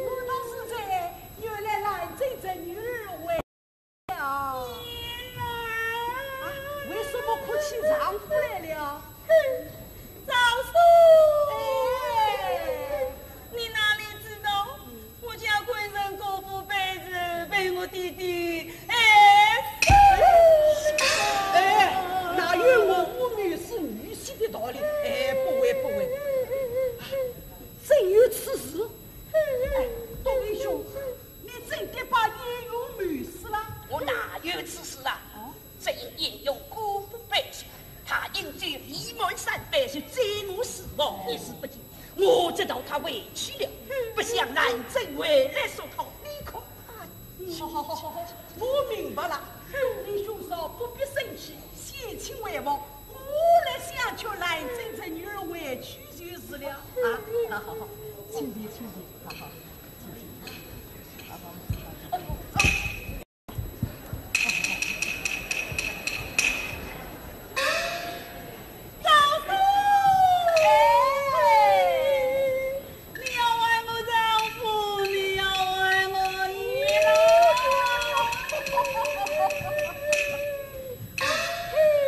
我倒是在，原来兰贞这女儿为了。啊，为什么哭起丈夫来了？哼，赵叔，哎，你哪里知道？我家官人过府拜寿，被我弟弟，哎，死了。哎，哪有我父母是女婿的道理？哎，不会，不会。真有此事？哎，东林兄，你真的把鄢荣谋死了？我哪有此事啊？哦？只因鄢荣过府拜寿，他饮酒未满三杯，就醉我死亡，一时不济。 我知道他回去了，不想兰贞回来说道：“你看。”好好好好好，我明白了。东林兄嫂不必生气，先请回房，我来想叫兰贞这女儿回去就是了。啊，好好好，请便请便，好好，请便，好好。 赵叔，哎，你要问我丈夫，你要问我女儿。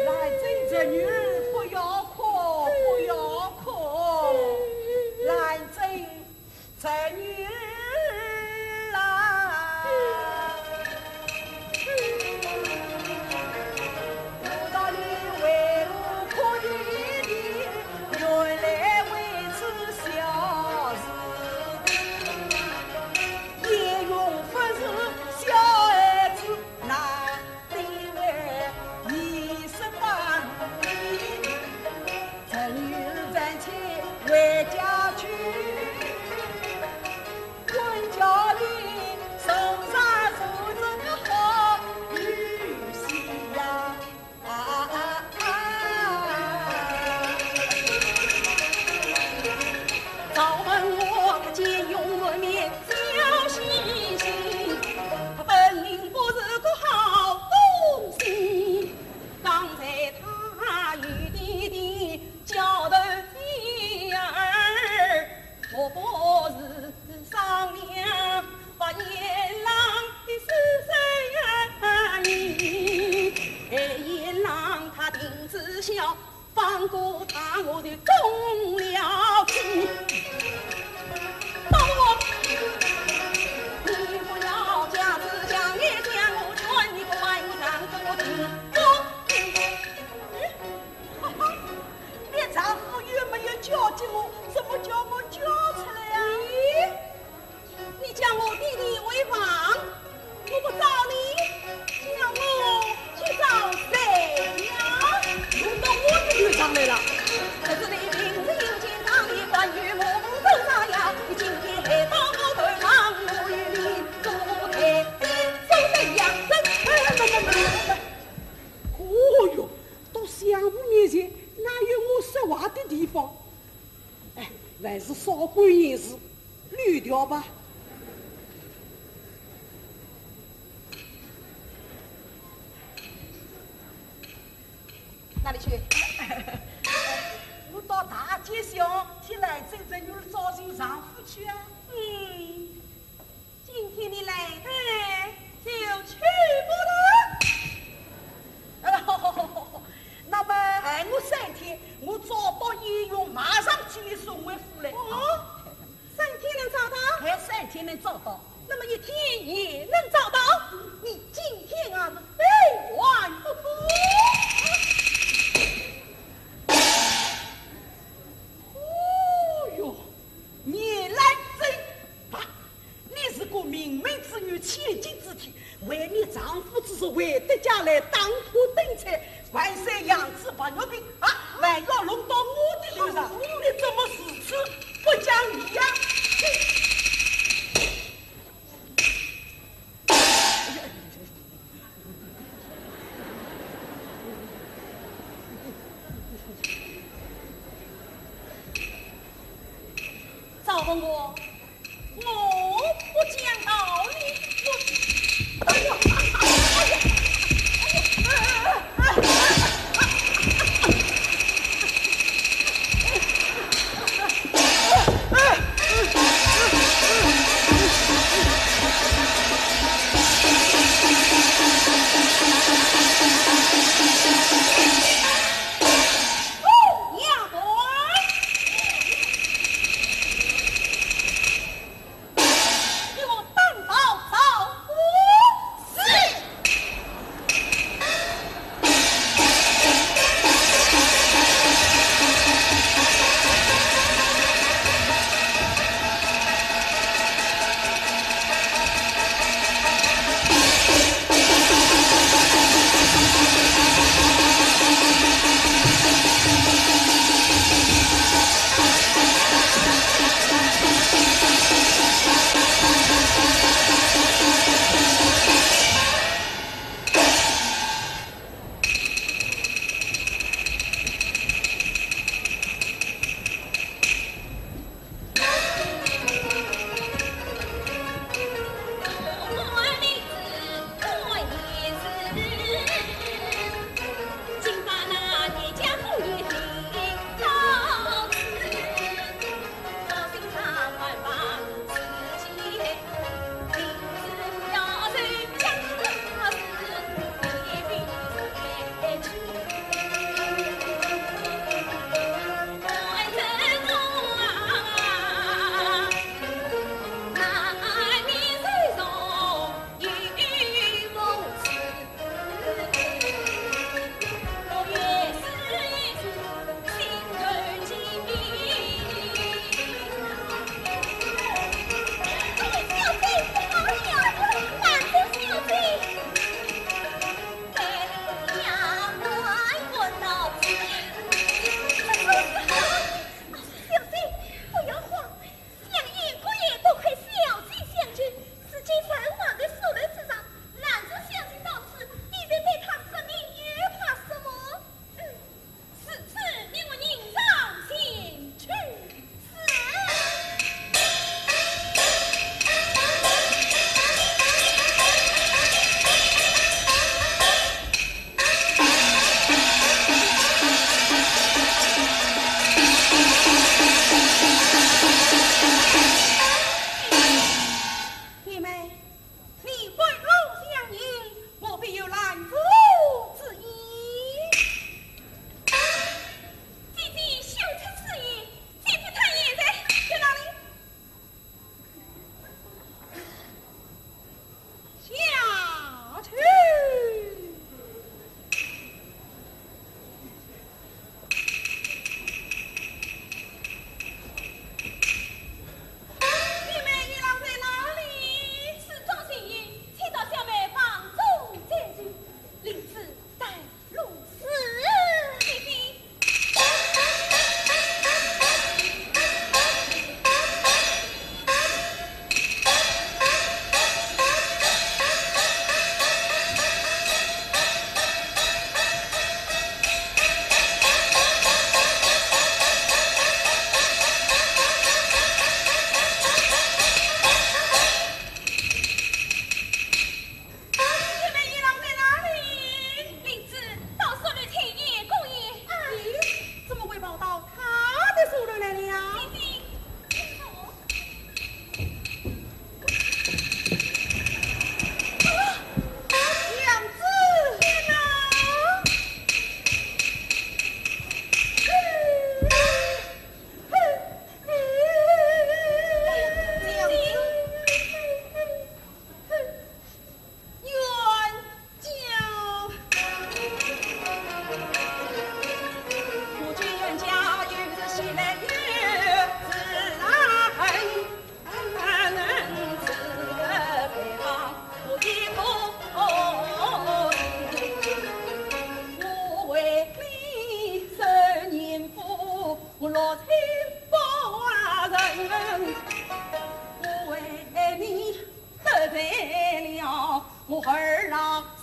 兰贞这女儿，不要哭，不要哭。兰贞 这女儿啊，我道你为何哭啼啼，原来为此小事。鄢荣不是小孩子，那 你为你是官人，这女儿暂且回家去，管教你受伤受这个好女婿呀。啊啊啊！ 赵文华见鄢荣满面笑嘻嘻，分明不是个好东西。刚才他与弟弟交头接耳，莫不是商量把鄢郎的私生意，害鄢郎他定知晓， 放过他，我就中了计。包公，你不要假慈祥，你将我劝，你不把我当做我的。哎，哈哈，连丈夫也没有交给我，怎么叫我交出来呀？咦？ 你叫我弟弟回房，我不找你，叫我去找谁呀？轮到我的头上来了。这是你平日有见长的官员，我不走啥呀？你今天还到我头上，我与你做对手的呀？这……哎，没没没没没。哦哟，到相府面前，哪有我说话的地方？ 哎，还是少管闲事，溜掉吧。里去？我到大街上替兰贞侄女儿找寻丈夫去啊。嗯，今天你来得就去不得。那么还我三天，我找到鄢荣，马上替你送回府来。哦，三天能找到？还三天能找到。那么一天也能找到？你今天啊是非还不可。哦哟，你来真棒！你是个明媒之女，千金之体，为你丈夫之事，回得家来打破灯彩，还是养仔白玉瓶啊，还要弄到我的头上，你怎么如此不讲理呀？赵文华，我不讲道理，我，哎呦，哎呦，哎呦，哎呦，哎呦，哎呦。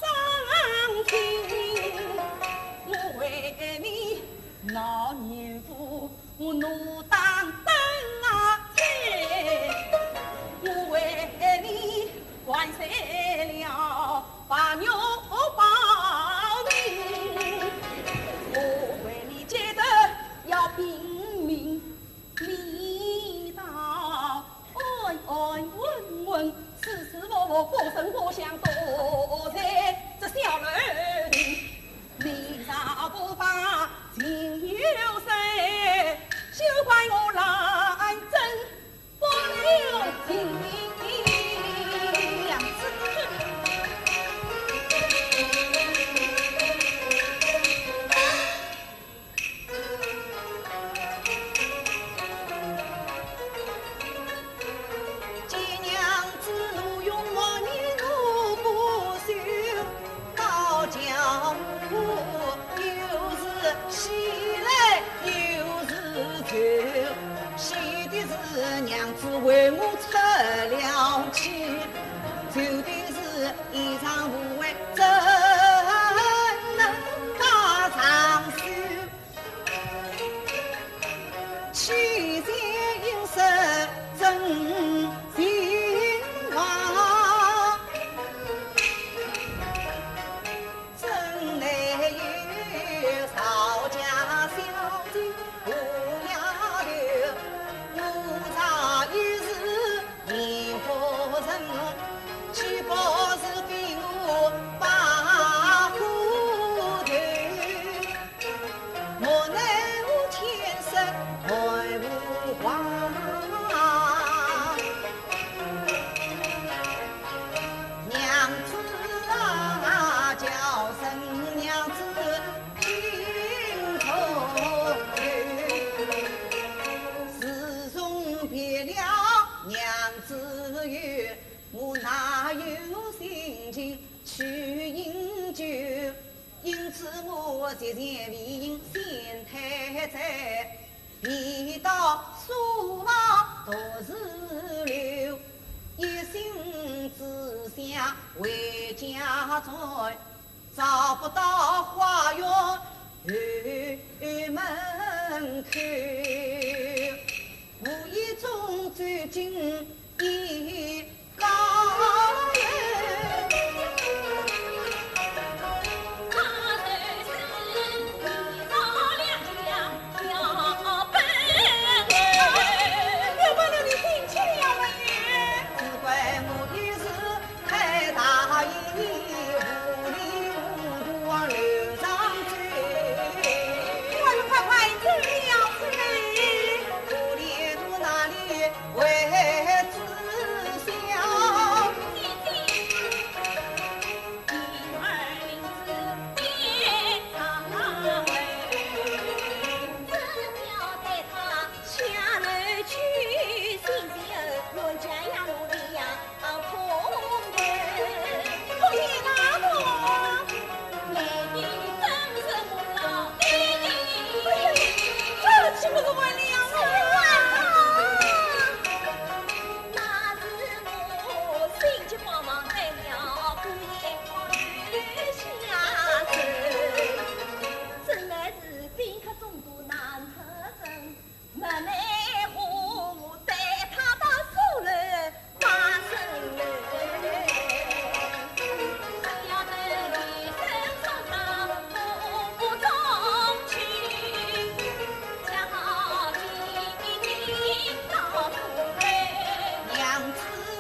伤心，我为你闹严府，我怒打灯啊吹，我为你灌碎了白玉宝瓶，我为你街头要拼命。 你倒安安稳稳，舒舒服服过生活，想多哉这小人。你若不把情由谁，休怪我来争不留情。 见娘子我容貌你我不羞，倒叫我又是喜来又是愁。喜的是娘子为我出了气，愁的是衣裳无悔怎能把长袖。 七仙应是真情话，怎奈有曹家小姐胡丫头，我早已是 你不仁，岂不是比我把火头？莫奈何天色还无光。娘子啊，叫声娘子听从。自从别了娘子后， 我哪有心情去饮酒？因此我节前未饮先退醉，便到书房独自留。一心只想回家转， 找不到花园后门口，无意中走进一家人。要不然你进去了没有？只怪我一时 太大意，糊里糊涂往楼上走。快快快，走了，走了。糊里糊涂哪里会知晓？姐姐。 哎呀，这岂不是完了啊？娘子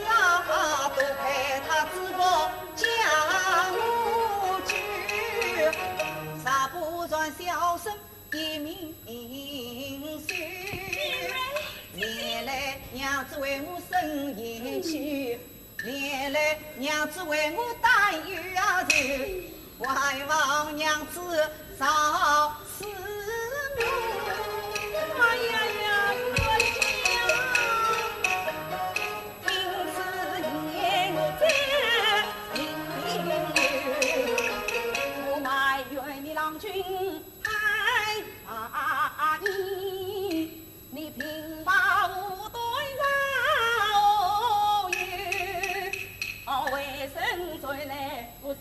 啊，多亏他知府将我救，若不然小生 一命休。连累娘子为我生厌气，连累娘子为我担忧啊愁，还望娘子饶恕我。哎呀呀，我的天啊！因此言我真情，我埋怨你郎君 哎呀，你，你平白无端造孽，为生罪来不及。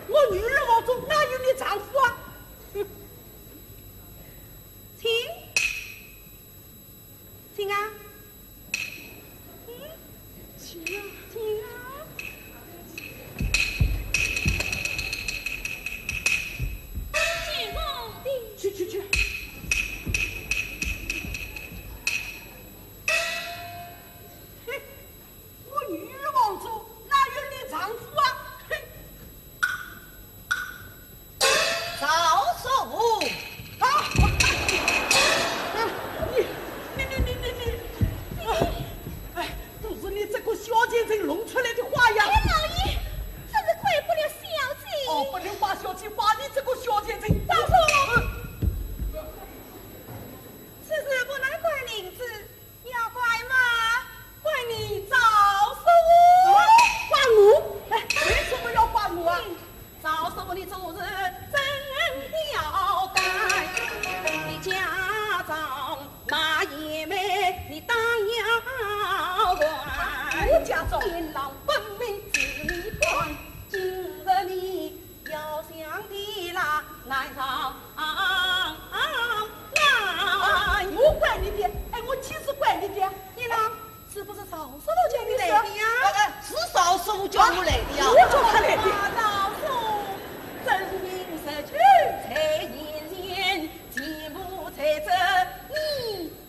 我女儿房中哪有你丈夫啊？哼，请，请啊，嗯，请啊，请啊。见我的，去去去。嘿，我女儿房中哪有你丈夫啊？嘿。 赵叔父。啊！你，你，你，你，你，你，啊！哎，都是你这个小贱人弄出来的祸呀！哎，老爷，这是怪不了小姐。哦，不能怪小姐，怪你这个小贱人。赵叔父，此事不能怪林子， 要怪么？怪你赵叔父。啊，怪我？哎，为什么要怪我啊？嗯，赵叔父你做事真要怪，你家中卖野卖，你当要怪。我家中？天狼本命是你管，今日你 要想的啦，难上啊！我怪你的，哎，我岂是怪你的？你呢？是不是赵叔父叫你来的呀？哎，哎，是赵叔父叫我来的呀。我叫他来的。赵叔，真名实情在眼前，全部在这你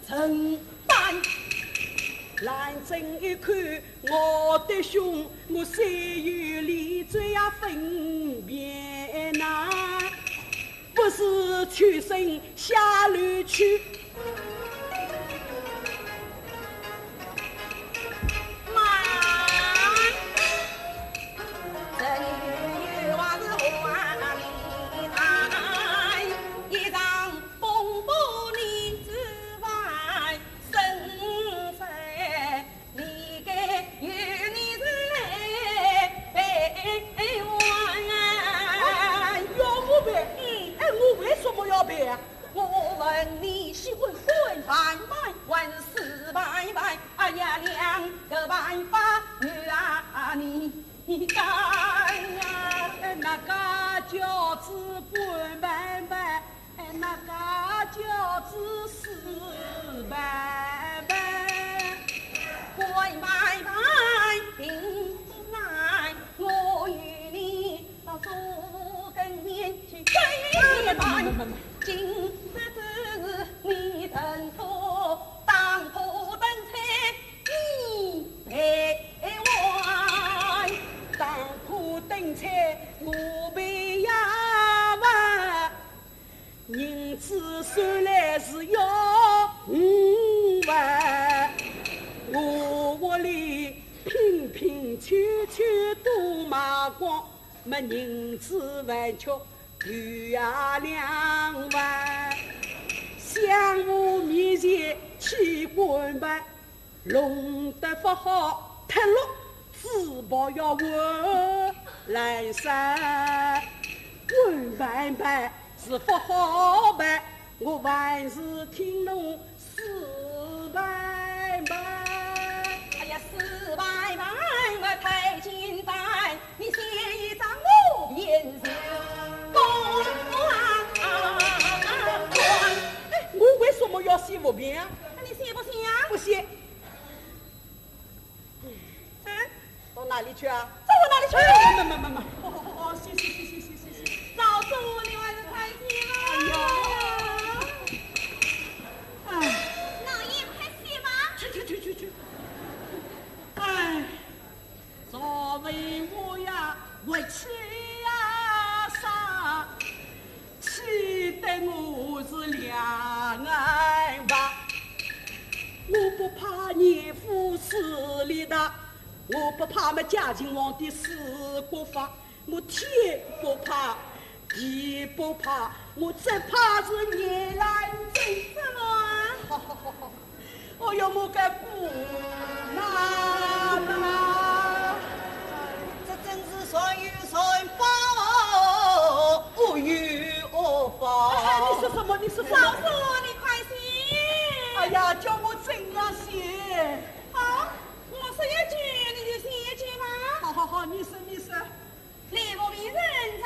承担。兰贞一看我的凶，我虽有理，怎样分辨呐？不是屈身下楼去。慢，这女娃是花里胡哨，一场风波你之外， 身在你该有你是来陪我啊。哎，要我陪？嗯。哎，我为什么要陪啊？我问你，喜欢滚板板还是死板板？哎呀，两个板板，女啊，你，你讲啊。哎，哪个叫子滚板板？ 哎，哪个叫子死板板？滚板板并不难，我与你到左跟前去追板。今日之事你认错，打破灯彩你陪我。打破灯彩我陪呀吧。 银子收来是要五万，我屋里拼拼凑凑都卖光，没银子还缺留下两万。相府面前去滚板， 弄得不好，脱落，只怕要混烂山。滚板板是不好办，我还是听侬死板板。哎呀，死板板嘛太简单，你写一张我便是公啊。哎，我为什么要写不便啊？那你写不写啊？不写。 嗯，到哪里去啊？走到哪里去？哎，慢慢慢慢，哦哦哦，谢谢谢谢谢谢谢谢。赵叔，你还是快些吧。哎呀，哎。老爷，快些吧。去去去去去。哎，赵文华呀，我气呀杀。 气得我是两眼白。我不怕严府势力大，我不怕么嘉靖皇帝势力发，我天不怕，地不怕，我只怕是严兰贞。怎么啊？ 哦哟，我个姑娘啊！这真是善有善报，恶有恶报。哎，你说什么？你说什么？赵叔，你快些！哎呀，叫我怎样写？好，我说一句，你就写一句吧。好好好，你说，你说。 礼部评审赵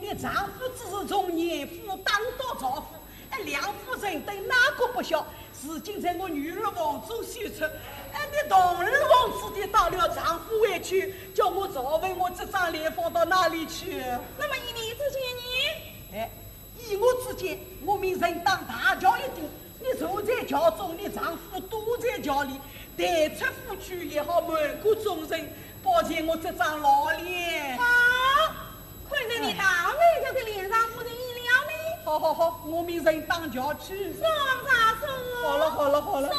你丈夫只是从严府打到赵府，哎，两府人等哪个不晓？如今在我女儿房中休出，哎，你堂而皇之地打了丈夫回去，叫我赵文华这张脸放到哪里去？那么依你之见呢？哎，依我之见，我命人打大轿一顶，你坐在轿中，你丈夫躲在轿里，抬出府去也好瞒过众人，保全我这张老脸。啊，看在你大妹这个脸上，不是意料呢。好好好，我命人打轿去。送啊送啊。好了好了好了。送